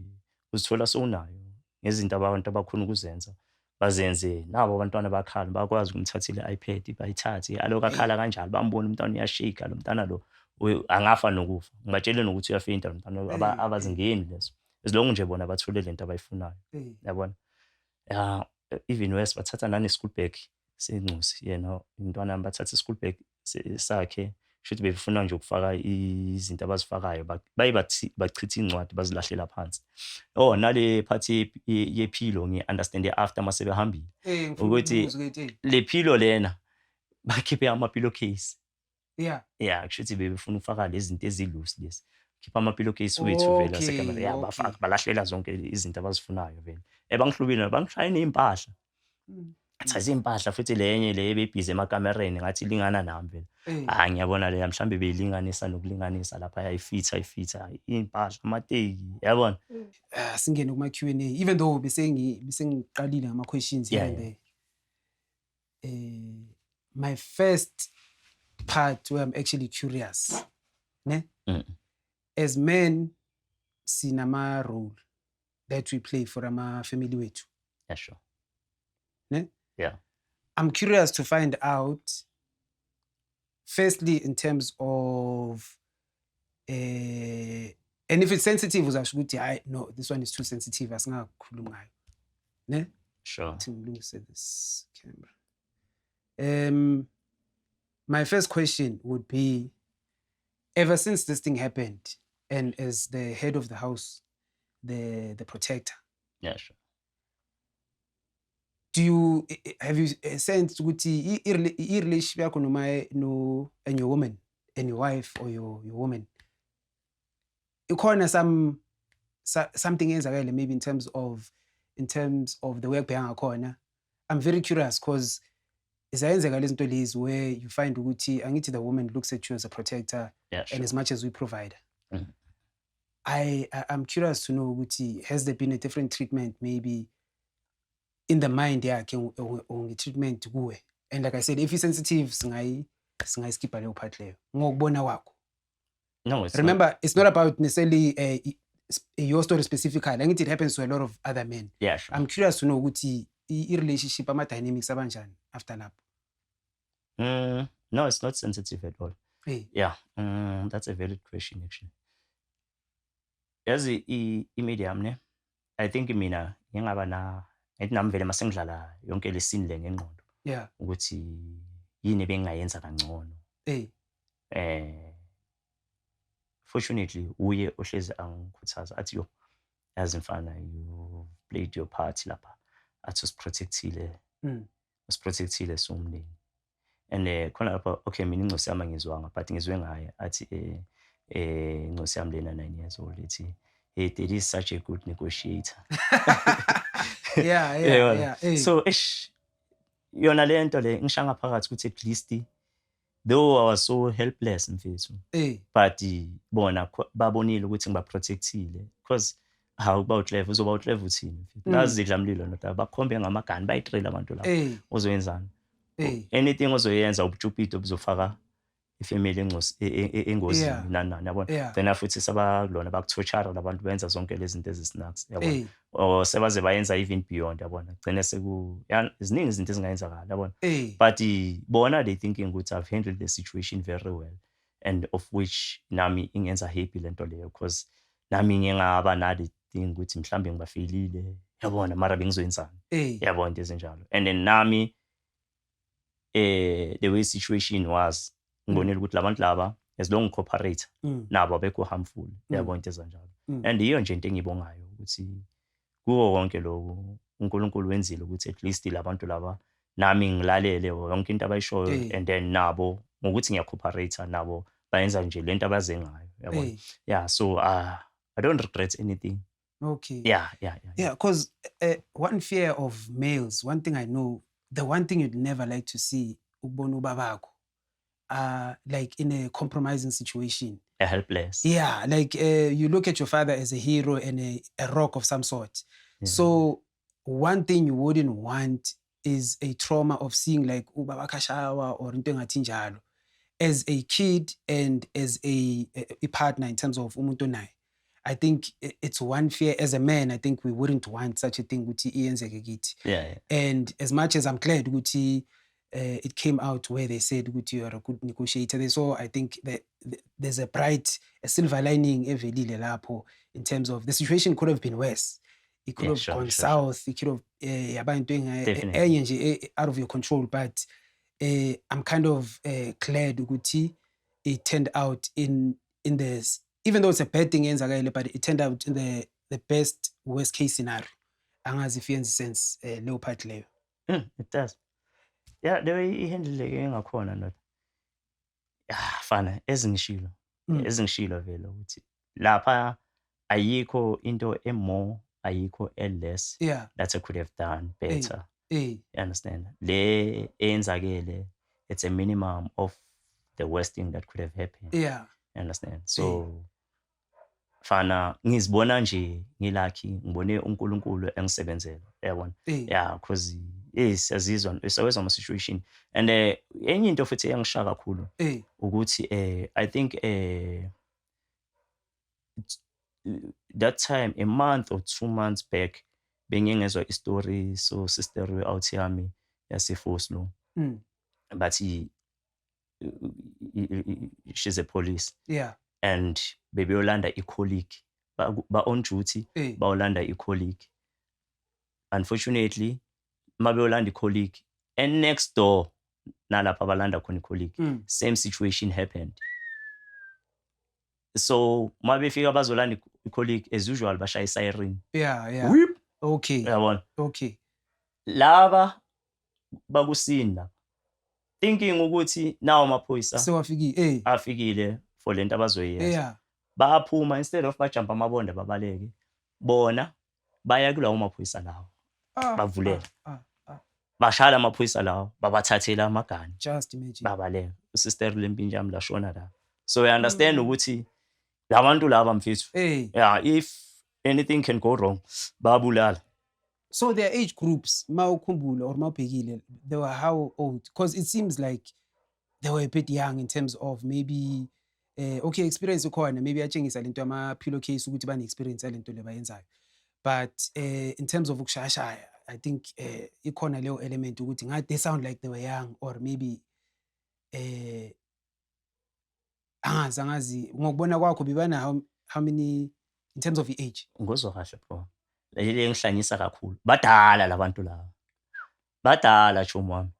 uzithola sowunayo ngezinto abantu abakhona ukuzenza, bazenze nabo abantwana bakhala, bakwazi ukumthathela i-iPad, bayithathe, aloku akhala kanjalo, bambone umntwana uyashika, lo mntana lo angafa nokufa, ngibatshele nokuthi uyafeyinta lo mntana. Abazingeni lezo, as long nje bona bathole lento abayifunayo. Yabona, ya, even worse, bathatha nane-school bag sencosi yena umntwana wami, bathatha i-school bag sakhe, shuthi befuna nje ukufaka izinto abazifakayo, baye bachitha iy'ncwadi, bazilahlela phansi. Oh, nale part ye-pillow ngiyi-understand after mase behambile. Ngifuna Ukuthi ukubuza ukuthi, le pillow lena, bakhiphe ama-pillow case. Ya, kusho ukuthi bebefuna ukufaka lezi zinto ezi-loose lezi, khipha ama-pillow case wethu vele asekamere, ya. Bafaka, balahlela zonke izinto abazifunayo vele. Bangihlubile, bangishaye ney'mpahla. Thatha iy'mpahla futhi, lenye le ebebhizi emakamereni ngathi ilingana nami vele. Hayi, ngiyabona leya mhlawumbe beyilinganisa nokulinganisa lapha, ayifitha, ayifitha iy'mpahla, amateki, yabona. Ah, singene kuma Q&A, even though bese ngiqalile ngama questions here and there. My first part where I'm actually curious, ne? As men sinama role that we play for ama family wethu. Yeah, sure. Ne? Yeah. I'm curious to find out, firstly, in terms of and if it's sensitive uzasho ukuthi, "Hayi, no, this one is too sensitive, asingakhulumi ngayo," ne? Sure. Thi ngilungise this camera. My first question would be, ever since this thing happened, and as the head of the house, the protector, Yeah, sure. do you have you sensed ukuthi i-relationship yakho noma no and your woman and your wife or your woman, ikhona something eyenzakele maybe in terms of the way kubheka ngakhona? I'm very curious because ziyayenzeka lezi zinto lezi where you find ukuthi, angithi, the woman looks at you as a protector and as much as we provide. I'm curious to know ukuthi has there been a different treatment maybe in the mind yakhe or nge-treatment kuwe? And like I said, if i-sensitive, singayiskipha leyo part leyo, ngokubona kwakho. No, it's not. Remember, it's not about necessarily your story specifically. Angithi it happens to a lot of other men. Yeah, sure. I'm curious to know ukuthi i-relationship, ama-dynamics abanjani after lapho. No, it's not sensitive at all. Hey. Yeah, that's a valid question actually. Yazi i-medium ne, I think mina ngingaba na, ngithi nami vele mase ngidlala yonke le scene le ngengqondo ukuthi yini ebengingayenza kangcono. Hey. Fortunately uye ohlezi angikhuthaza, athi, "Yo, yazi mfana, you played your part lapha," athi usiprotectile, usiprotectile siwumndeni. And khona lapha, okay, mina ingcosi yami angizwanga, but ngizwe ngaye athi ingcosi yami lena 9 years old ithi, "Hey, daddy is such a good negotiator." Yabona? Yeah. Hey. So eish, yona le nto le ngisha ngaphakathi ukuthi at least though I was so helpless, mfethu, Hey. but bona babonile ukuthi ngibaprotectile, because hawu, kuba uclever, uzoba uclever uthini, mfethu? Nazi zidlamlilo ndoda, bakhombe ngamagani, bayitrail abantu lapho. Uzoyenzani? Hey. Anything ozoyenza ubustupid obuzofaka ifamily engozini, nani nani, yabona. Gcina futhi sebalona bakutorture labantu, benza zonke lezi zinto ezisnacks, yabona, or sebaze bayenza even beyond, yabona, gcine seku ya, ziningi izinto ezingayenzakala, yabona. But bona they thinking ukuthi I've handled the situation very well, and of which nami ingenza happy lento leyo, because nami ngingaba nale thing ukuthi mhlambe ngibafailile, yabona, mara bengizoyenzani? Yabona, into ezinjalo. And then nami the way situation was, ngibonile ukuthi labantu laba, as long cooperate nabo, abekho harmful, yabona, into ezinjalo. And iyo nje into engibongayo ukuthi kuwo konke lokhu uNkulunkulu wenzile ukuthi at least labantu laba nami ngilalele yonke into abayishoyo, and then nabo Ngokuthi ngiya-cooperate nabo, bayenza nje lento abaze ngayo, yabona. Yeah, so I don't regret anything. Yeah. Yeah, because one fear of males, one thing I know, the one thing you'd never like to see, ukubona ubabakho, like in a compromising situation. A helpless. Yeah, like you look at your father as a hero and a rock of some sort. So one thing you wouldn't want is a trauma of seeing like ubaba kashawa or into engathi njalo. As a kid and as a partner in terms of umuntu onaye. I think it's one fear as a man. I think we wouldn't want such a thing ukuthi iyenzeke kithi. And as much as I'm glad ukuthi it came out where they said ukuthi you are a good negotiator. They saw, I think that there's a bright, a silver lining evelile lapho in terms of the situation could have been worse. It could have gone south. It could have yaba into enye nje out of your control. But I'm kind of glad ukuthi it turned out in this, even though it's a bad thing eyenzakele, but it turned out in the best worst case scenario. Angazi if yenza sense leyo part leyo. It does. Yeah, the way ihandleke ngakhona, ndoda. Ah, fana ezingishilo. Ezingishilo vele ukuthi lapha ayikho into e-more, ayikho e-less that I could have done better. You understand? Le eyenzakele, it's a minimum of the worst thing that could have happened. You understand? So fana ngizibona nje ngi-lucky, ngibone uNkulunkulu engisebenzela, yabona. Yeah, because yes, siyazizwa, siyawezwa ama situation and enye into futhi eyangishaya kakhulu ukuthi I think that time, a month or 2 months back, bengingezwa i-story so sister we-out yami yaseVosloo bathi she's a police and bebeyolanda i-colleague ba on duty, bayolanda i-colleague. Unfortunately, mabeyolanda i-colleague and next door nalapha abalanda khona i-colleague, same situation happened. So mabefika bazolanda i-colleague, as usual bashaya i-siren. Whip. Uyabona? Laba bakusinda thinking ukuthi nawo amaphoyisa Sewafikile. Afikile for lento abazoyenza, bayaphuma. Instead of bajump amabonda babaleke, bona baya kulawo maphoyisa lawo, bavulela, bashaya amaphoyisa lawo, babathathela amagani. Just imagine. Babaleka. Usister lempintshi yami lashona la. So you understand ukuthi labantu laba, mfethu, yeah, if anything can go wrong, babulala. So their age groups, mawukhumbula or mawubhekile, they were how old? Because it seems like they were a bit young in terms of maybe okay, experience ikhona, maybe yatshengisa lento yama pillowcase ukuthi bane experience yalento le bayenzayo. But in terms of ukushayashaya, I think ikhona leyo element ukuthi ngathi they sound like they were young or maybe angazi ngokubona kwakho bibana how many in terms of age? Ngozwa kahle, bro, leli engihlanyisa kakhulu, badala labantu laba, badala, chomi wami.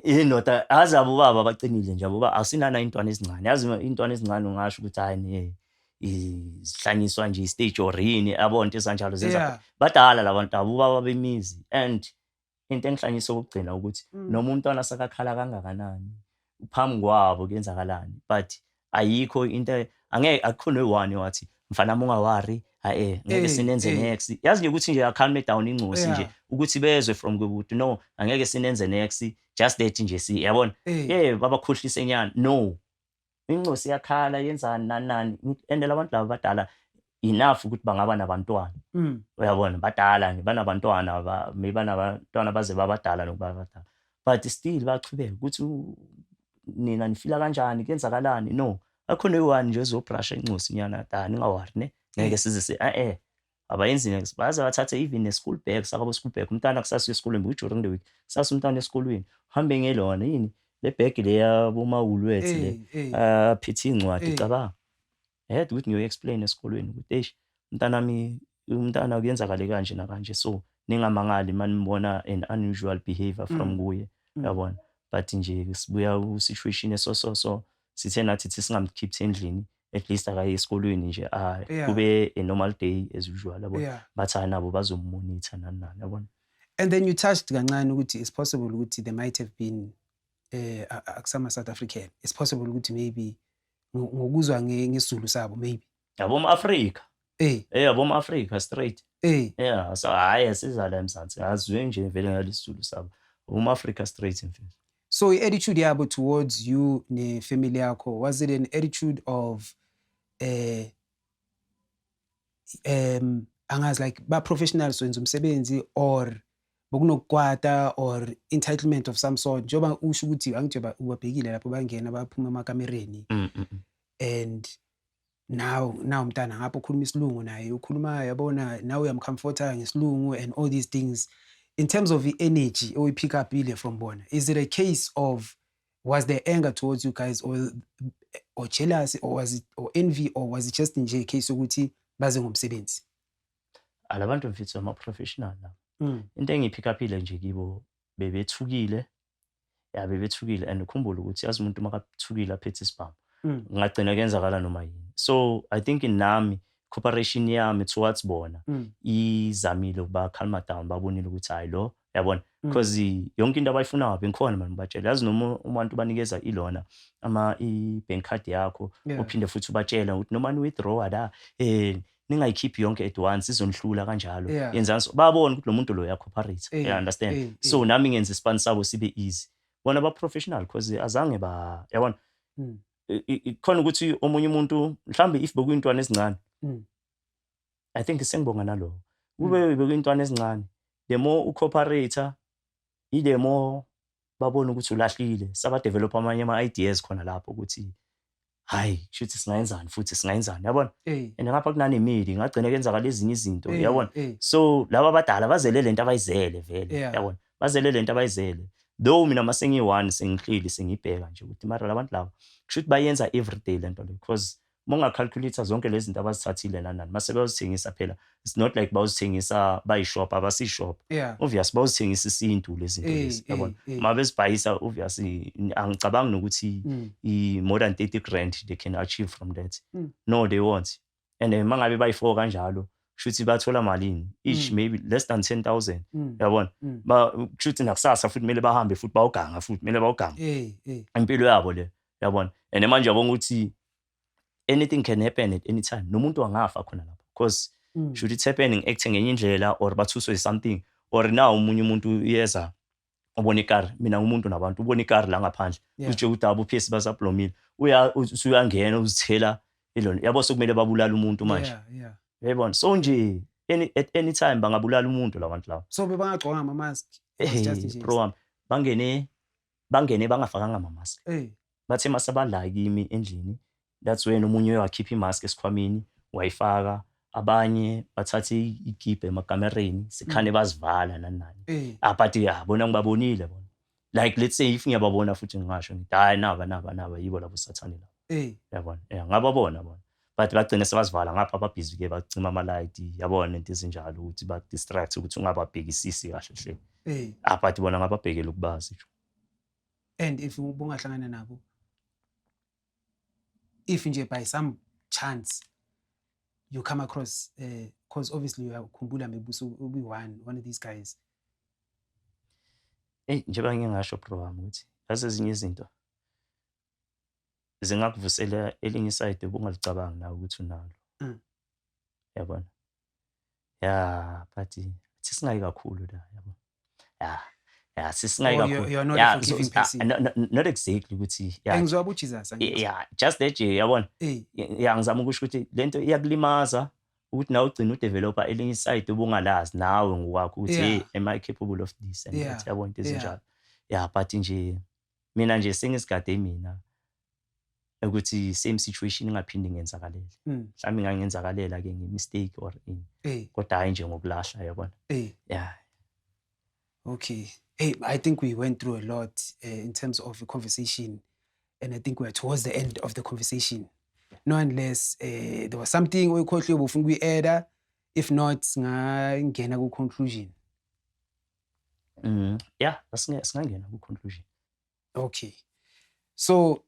Indoda azi abo baba baqinile nje abo asinana intwana ezincane, yazi intwana ezincane ungasho ukuthi hayi ne zihlanyiswa nje i-stage or yini, yabo, into ezanjalo zenza. Badala labantu abo baba bemizi and into engihlanyisa okugcina ukuthi noma umntwana sakakhala kangakanani phambi kwabo, kuyenzakalani, but ayikho into, angeke akukho ne-one wathi, "Mfana wami, unga-worry, hhayi, ngeke sinenze next." Yazi nje ukuthi nje calm down incosi nje ukuthi bezwe from kubuti, no, angeke sinenze next, just that nje si, yabona, yeah, babakhohlise nyana. No, incosi iyakhala, yenzani, nani nani, and labantu laba badala enough ukuthi bangaba nabantwana. Uyabona, badala nje, banabantwana, maybe banabantwana baze babadala nokuba badala, but still bayachubeka ukuthi nina nifila kanjani, kuyenzakalani. No, akho ne-one nje ezobrasha incosi nyana, "Ah, ninga-worry ne, ngeke size si." Eh, abayenzi next, baze bathathe even ne-school bag sakabo, school bag umntana kusasa esikolweni during the week, kusasa umntana esikolweni uhambe ngelona yini le bag le yaboma-Woolworths le, aphethe iy'ncwadi. Cabanga I had ukuthi ngiyo-explain esikolweni ukuthi eish, umntanami, umntana kuyenzakale kanje nakanje, so ningamangali uma nibona an unusual behavior from kuye, uyabona. But nje sibuya ku-situation eso, so so sithe nathi thi singamkhiphi endlini, at least akaye esikolweni nje, ah, kube a normal day as usual, yabona. Bathi hhayi, nabo bazomu-monitor nani nani, yabona. And then you touched kancane ukuthi it's possible ukuthi there might have been Akusama South African. It's possible ukuthi maybe ngokuzwa ngesiZulu sabo maybe. Yabo Afrika. Yabo Afrika straight. Yeah, so hhayi, asiza la eMzansi, azwe nje vele ngalesizulu sabo. Afrika straight, mfethu. So i-attitude yabo towards you ne-family yakho, was it an attitude of angazi, like ba professionals, wenza umsebenzi, or bokunokukwata or entitlement of some sort, njengoba usho ukuthi angithi ubabhekile lapho bangena baphuma emakamereni and now mntana ngapho ukhuluma isilungu naye ukhuluma, yabona, nawe uyamcomforta ngesilungu and all these things, in terms of i-energy oyi-pick up-ile from bona, is it a case of, was there anger towards you guys or jealousy or was it or envy or was it just nje a case yokuthi baze ngomsebenzi? Alabantu, mfethu, ama-professional laba. Into engiyipick up-ile nje kibo, bebethukile, ya, bebethukile, and ukhumbule ukuthi yazi umuntu makathukile aphethe isibhamu kungagcina kuyenzakala noma yini. So I think nami cooperation yami towards bona izamile ukuba calm down, babonile ukuthi hayi lo, yabona, because yonke into abayifunayo bengikhona mani ngibatshela, yazi, noma umuntu banikeza ilona ama i-bank card yakho, uphinde futhi ubatshela ukuthi noma ni-withdraw la, ningayikhiphi yonke at once, izonihlula kanjalo. Yenzani so, babona ukuthi lo muntu lo uyacooperate, you understand? So nami ngenza isipani sabo sibe easy. Bona ba-professional because azange ba, yabona, khona ukuthi omunye umuntu mhlambe if bekuyintwana ezincane, I think sengibonga naloko, kube bekuyintwana ezincane, the more ucooperate, i-the more babona ukuthi ulahlile, sabadevelop amanye ama-ideas khona lapho ukuthi hayi, kushuthi singayenzani futhi, singayenzani, yabona? And ngapha kunanemidi ngagcina kenzakala ezinye izinto, yabona? So laba abadala bazele lento abayizele vele, yabona, bazele lento abayizele. Though mina mase ngiyi-one sengihleli sengibheka nje ukuthi mara labantu laba kusho ukuthi bayenza everyday lento le, because uma ungacalculate zonke lezi zinto abazithathile nani nani mase bayozithengisa phela, it's not like bayozithengisa bayishop, abasishop. Obvious bayozithengisa isintu lezi zinto lezi, yabona? Ma bezibhayisa, obviously angicabangi nokuthi i-more than 30 grand they can achieve from that. No, they won't. And then mangabe bayi-four kanjalo, kusho ukuthi bathola malini each? Maybe less than 10,000. Yabona? Kusho ukuthi nakusasa futhi kumele bahambe futhi bawuganga, futhi kumele bawuganga. Impilo yabo le, yabona? And manje yabona ukuthi anything can happen at any time, nomuntu angafa khona lapho, because should it happen ngi-acte ngenye indlela or bathuswe something or now omunye umuntu uyeza ubona ikari, mina ngumuntu nabantu, ubona ikari la ngaphandle, uzitshela ukuthi abo phesi basablomile, uya usuyangena uzithela ilona, yabo, sokumele babulala umuntu manje. Uyayibona? So nje at any time bangabulala umuntu labantu laba. So bebangagqokanga ama-mask? It was just Eh, nje bro wami, bangene bangafakanga ama-mask. Bathe masabadla kimi endlini, that's when omunye wakhipha imask esikhwameni wayifaka, abanye bathathe ikibhe emakamereni sikhane bazivala nani nani. Ah, but ya bona ngibabonile bona, like let's say if ngiyababona futhi ngingasho ngithi hayi, naba naba naba, yibo labo sathane labo. Yabona, yeah, ngababona bona, but bagcine sebazivala ngapha, babhizi ke bacima amalayiti, yabona, into ezinjalo ukuthi ba-distract ukuthi ungababhekisisi kahle hle. Ah, but bona ngababhekela ukubazi nje. And if ubungahlangana nabo, if nje by some chance you come across, because obviously uyakhumbula maybe ubuyi-one one of these guys. Eyi, njengoba ngike ngasho, bro wami, ukuthi yazi ezinye izinto zingakuvusela elinye isayidi obungalicabangi nawe ukuthi unalo. Yabona? Ya, but thi singayi kakhulu la, yabo. Ya, sisingayi Oh, kakhulu. you're not a Yeah, forgiving person. No, not exactly ukuthi, yeah. Engizwa uJesus, angithi? Yeah, just that nje, yabona. Yeah, ngizama ukusho ukuthi lento iyakulimaza ukuthi nawe ugcine udevelopa elinye isayidi obungalazi nawe ngokwakho ukuthi hey, am I capable of this and that, yabona, into ezinjalo. Yeah, but nje mina nje sengisigade mina ukuthi same situation ingaphinde ingenzakalele. Mhlawumbe ingangenzakalela ke nge-mistake or ini. Kodwa hhayi nje ngokulahla, yabona. Yeah. Okay. Hey, I think we went through a lot in terms of the conversation, and I think we're towards the end of the conversation. No, unless there was something oyikhohliwe ubufuna ukuyi-adda. If not, singangena ku-conclusion. Yeah, singangena ku-conclusion. Okay. So,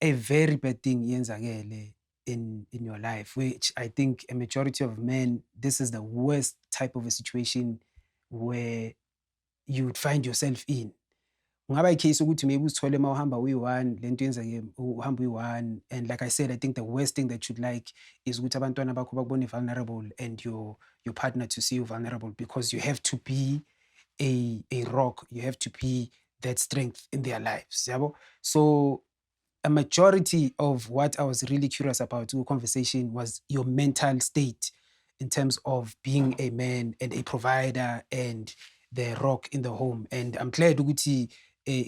a very bad thing yenzakele in your life, which I think a majority of men, this is the worst type of a situation where you would find yourself in. Kungaba i-case ukuthi maybe uzithole uma uhamba uyi-one, lento yenzeke uhamba uyi-one. And like I said, I think the worst thing that you'd like is ukuthi abantwana bakho bakubone vulnerable and your partner to see you vulnerable, because you have to be a rock, you have to be that strength in their lives, yabo. So a majority of what I was really curious about the conversation was your mental state in terms of being a man and a provider and the rock in the home. And I'm glad ukuthi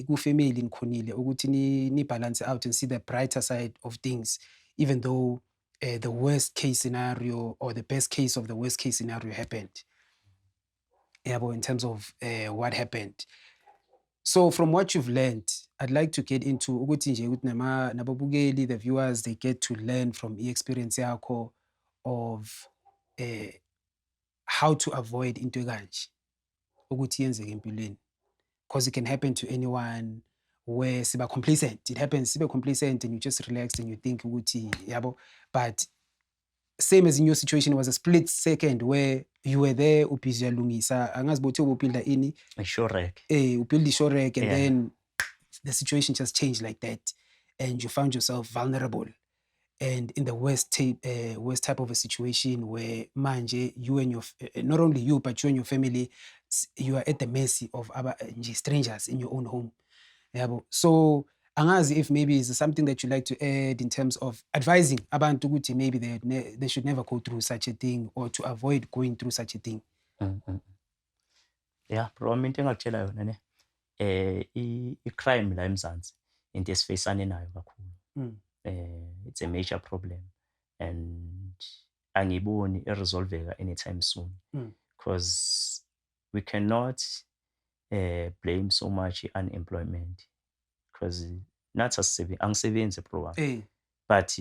ku-family nikhonile ukuthi ni balance out and see the brighter side of things, even though the worst case scenario or the best case of the worst case scenario happened, yabo, in terms of what happened. So from what you've learned, I'd like to get into ukuthi nje ukuthi nama nababukeli, the viewers, they get to learn from i-experience yakho of how to avoid into ekanje ukuthi yenzeke empilweni, because it can happen to anyone where siba complacent. It happens, sibe complacent and you just relax and you think ukuthi, yabo. But same as in your situation, it was a split second where you were there, ubhizi uyalungisa, angazi bothi ububuilda ini. I-shoe rack. Ubuild i-shoe rack and then the situation just changed like that and you found yourself vulnerable and in the worst type of a situation where manje you and your not only you but you and your family, you are at the mercy of other nje strangers in your own home, yabo. So angazi if maybe is something that you like to add in terms of advising abantu ukuthi maybe they should never go through such a thing or to avoid going through such a thing. Yeah bro, into engakutshela yona ne, i-crime la eMzansi into esifeyisane nayo kakhulu. It's a major problem and angiboni iresolveka anytime soon because we cannot blame so much i-unemployment, because nathi angisebenzi, bro wami, but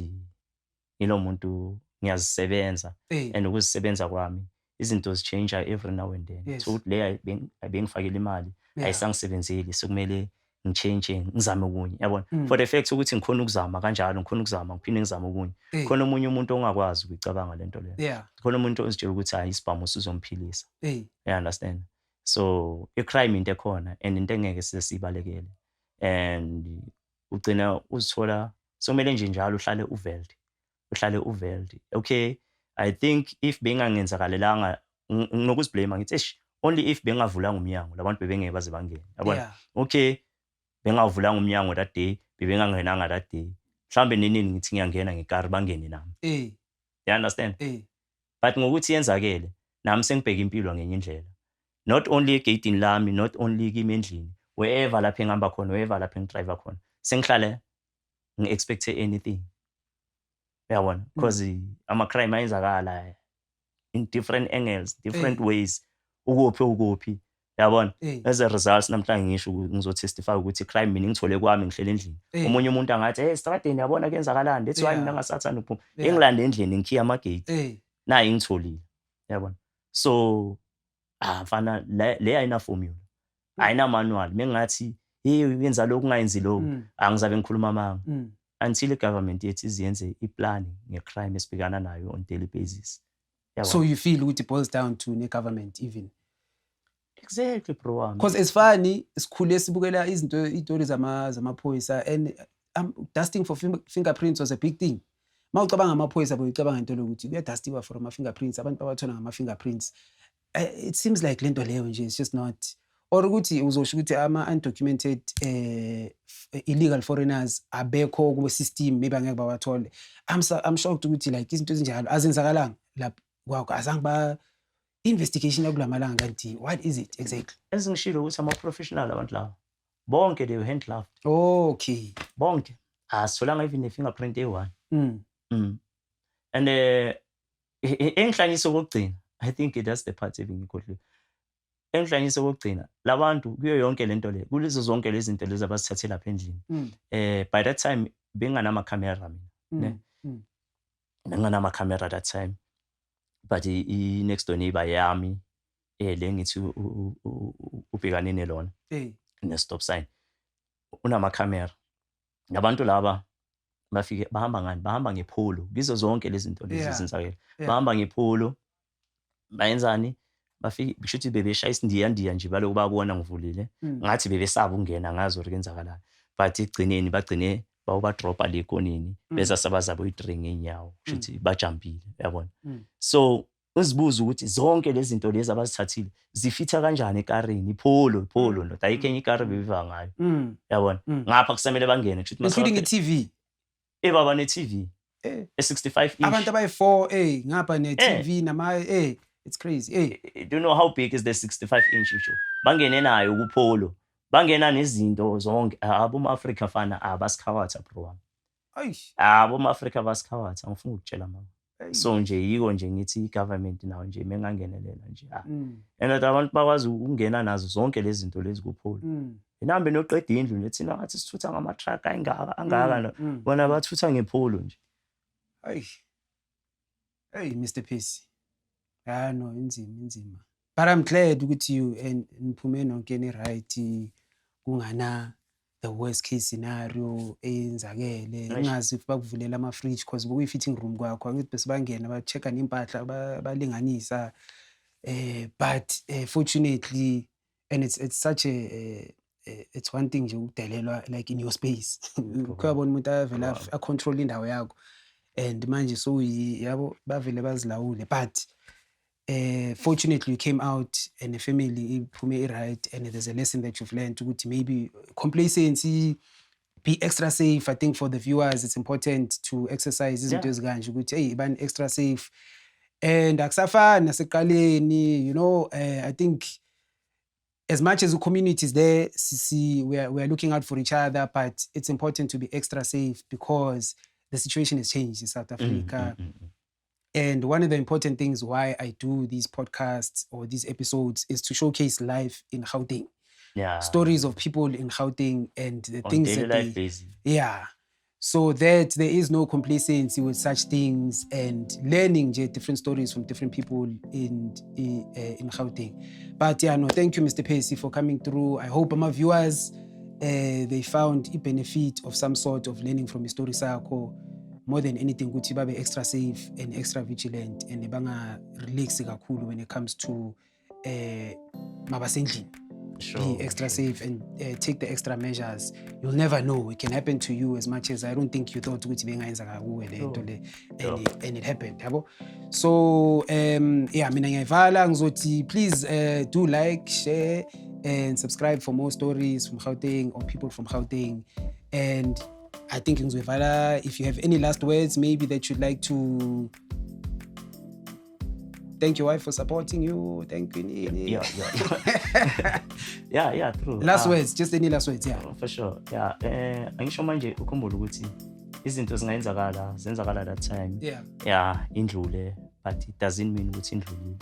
ngilo muntu, ngiyazisebenza and ukuzisebenza kwami izinto zichange every now and then. So ukuthi le bengifakele imali ayisangisebenzeli, sekumele ngitshentshe, ngizame okunye, yabona. For the fact ukuthi ngikhona ukuzama kanjalo, ngikhona ukuzama, ngiphinde ngizame okunye, khona omunye umuntu ongakwazi ukuyicabanga lento leyo. Khona umuntu ozitshela ukuthi hayi, isibhamu sizomphilisa. You understand? So i-crime into ekhona and into engeke size siyibalekele and ugcina uzithola somele nje njalo uhlale uvelde, uhlale uvelde. Okay, I think if bengangenzakalelanga, nginokuziblame, ngithi eish, only if bengavulanga umnyango labantu bebengeke baze bangene, yabona. Okay, bengawuvulanga umnyango that day, bebengangenanga that day, mhlawumbe ninini ngithi ngiyangena ngekari, bangene nami. You understand? But ngokuthi yenzakele nami sengibheka impilo ngenye indlela, not only egeyidini lami, not only kimi endlini, wherever lapho engihamba khona, wherever lapho engidrive khona, sengihlale ngi-expect-e anything, uyabona, because ama-crime ayenzakala in different angles, different ways, ukuphi ukuphi, yabona. As a result, namhlanje ngisho ngizotestify ukuthi i-crime mina ngithole kwami ngihlele endlini. Omunye umuntu angathi, "Hey, estradeni, yabona, kuyenzakalani." That's why mina ngingasathanda ukuphuma. Engilande endlini, ngikhiye amagate, nayi ngitholile, yabona. So ah mfana, le ayina formula, ayina manual. Mengathi hey, yenza lokhu, ungayenzi lokhu, angizabe ngikhuluma amanga until i-government yethu iziyenze iplan nge-crime esibhekana nayo on daily basis. Yabona? So you feel ukuthi it boils down to ne-government even? Exactly, bro wami. Because it's funny, sikhule sibukela izinto, iy'tori zamaphoyisa and dusting for fingerprints was a big thing. Ma ucabanga amaphoyisa, boyicabanga into lokuthi kuyadustiwa for ama-fingerprints, abantu babathola ngama-fingerprints. It seems like lento leyo nje it's just not, or ukuthi uzosho ukuthi ama-undocumented illegal foreigners abekho ku-system, maybe angeke bawathole. I'm shocked ukuthi like izinto ezinjalo azenzakalanga lapho kwakho, azange ba investigation yakulamalanga. Kanti what is it exactly? Ezingishilo ukuthi ama-professional abantu laba bonke, they were hand gloved. Bonke, asitholanga even ne-fingerprint eyi-one. And engihlanyisa okokugcina, I think that's the part ebengikhohliwe, engihlanyisa okokugcina, labantu kuyo yonke lento le, kulezo zonke lezi zinto lezi abazithathe lapha endlini, by that time benganama-camera mina ne. Benganama-camera that time, but i-next door neighbor yami, le ngithi ubhekane nelona ne-stop sign, unamakhamera. Labantu laba bafike bahamba ngani? Bahamba ngePolo. Kizo zonke lezi zinto lezi zenzakele, bahamba ngePolo, bayenzani? Bafike, kusho ukuthi bebeshaya isindiyandiya nje, baloku babona ngivulile. Ngathi bebesaba ukungena, ngazi or kuyenzakalani, but ekugcineni bagcine bawubadropa le koneni. Beza sabaza boyi-3 ngey'nyawo, kusho ukuthi bajampile, yabona. So uzibuze ukuthi zonke lezi zinto lezi abazithathile zifitha kanjani ekarini, iPolo, iPolo ndoda, ayikho enye ikari bebiva ngayo. Yabona. Ngapha kusamele bangene, kusho ukuthi Including i-TV. Eh baba, ne-TV e-65 inch. Abantu abayi-4 ngapha ne-TV nama it's crazy. Do you know how big is the 65 inch isho? Bangene nayo kuPolo, bangena nezinto zonke. Aboma-Afrika fana abasikhawatha, bro wami. Eish. Aboma-Afrika basikhawatha, angifuni ukukutshela mama. Eish. So nje yiko nje ngithi i-government nayo nje mengangenelela nje, ah. And that abantu bakwazi ukungena nazo zonke lezi zinto lezi kuPolo. Nihambe noqeda indlu nje, thina ngathi sithutha ngama-truck ayingaka angaka. Bona bathutha ngePolo nje. Hey. Hey, Mr. Percy. Ah no, inzima, inzima. But I'm glad ukuthi you and niphume nonke ni right, kungana the worst case scenario eyenzakele. Eish. Ungazi if bakuvulela ama fridge, cause bekuyi fitting room kwakho, angithi bese bangena ba-check-a nempahla, balinganisa, but fortunately, and it's such a it's one thing nje ukudelelwa like in your space, kuyabona umuntu avela a-control indawo yakho and manje so yabo bavele bazilawule, but fortunately you came out and the family iphume i-right, and there's a lesson that you've learned ukuthi maybe complacency, be extra safe. I think for the viewers it's important to exercise izinto ezikanje ukuthi hey, bani extra safe and akusafani nasekuqaleni. I think as much as the community is there, see, we are looking out for each other, but it's important to be extra safe because the situation has changed in South Africa. And one of the important things why I do these podcasts or these episodes is to showcase life in Gauteng. Stories of people in Gauteng and the On things daily that life they, basis. Yeah. So that there is no complacency with such things and learning nje different stories from different people in Gauteng. But yeah, no, thank you, Mr. Percy, for coming through. I hope my viewers, they found a benefit of some sort of learning from story sakho. More than anything, ukuthi babe extra safe and extra vigilant and banga relax kakhulu when it comes to mabasendlini. Be extra safe and take the extra measures. You'll never know, it can happen to you, as much as I don't think you thought ukuthi bengayenzeka kuwe le nto le, and it happened, yabo. So yeah, mina ngiyayivala, ngizothi please do like, share and subscribe for more stories from Gauteng or people from Gauteng. And I think ngizoyivala, if you have any last words maybe that you'd like to thank your wife for supporting you, thank you Nini. Yeah, true. Last Ah, words, just any last words, yeah. For sure, yeah. Angisho manje ukhumbule ukuthi izinto zingayenzakala, zenzakala that time. Yeah, indlule, but it doesn't mean ukuthi indlulile.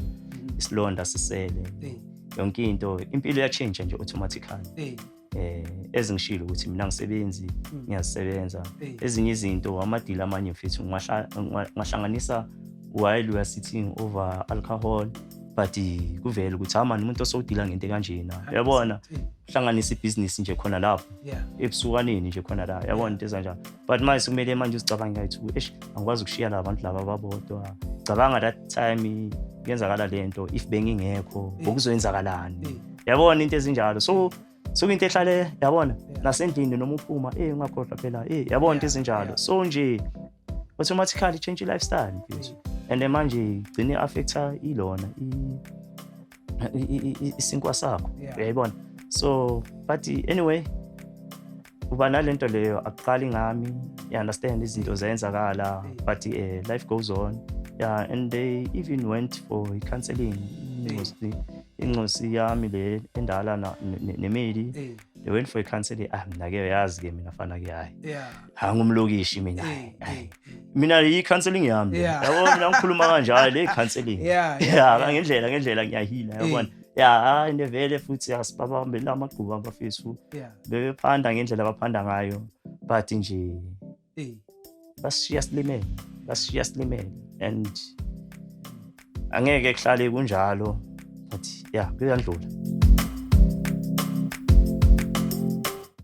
Isilonda sisele. Yonke into, impilo iyachange nje automatically. Ezingishilo ukuthi mina ngisebenzi, ngiyazisebenza. Ezinye izinto, amadili amanye mfethu ngahlanganisa while we are sitting over alcohol, but kuvele ukuthi amani umuntu osowudila ngento kanjena, uyabona, hlanganisa ibhizinisi nje khona lapho ebusukaneni nje khona la, yabona, into ezanjalo. But manje sekumele manje uzicabange ngathi, eish, angikwazi ukushiya la bantu laba babodwa. Cabanga that time kuyenzakala lento, if bengingekho bokuzoyenzakalani? Yabona, into ezinjalo. So into ehlale, yabona, nasendlini noma uphuma, ungakhohlwa phela, yabona, into ezinjalo. So nje automatically change i-lifestyle, mfethu, and then manje igcine affecta ilona isinkwa sakho. Uyayibona. So but anyway, uba nalento leyo, akuqali ngami, you understand, izinto zayenzakala. But life goes on, yeah, and they even went for counseling, incosi yami le endala nemeli. They went for counseling. Ah, mina ke yazi ke mina fana ke, hayi, angumlokishi mina. Hayi, mina i-counseling yami le. Yabo, mina ngikhuluma kanjalo, le counseling. Yeah, ngendlela ngiyahila, yabona. Yeah, hayi, nevele futhi asibabambe la amagqubu abafethu. Bebephanda ngendlela abaphanda ngayo, but nje basishiya silimele, basishiya silimele, and angeke kuhlale kunjalo, but yeah, kuyandlula.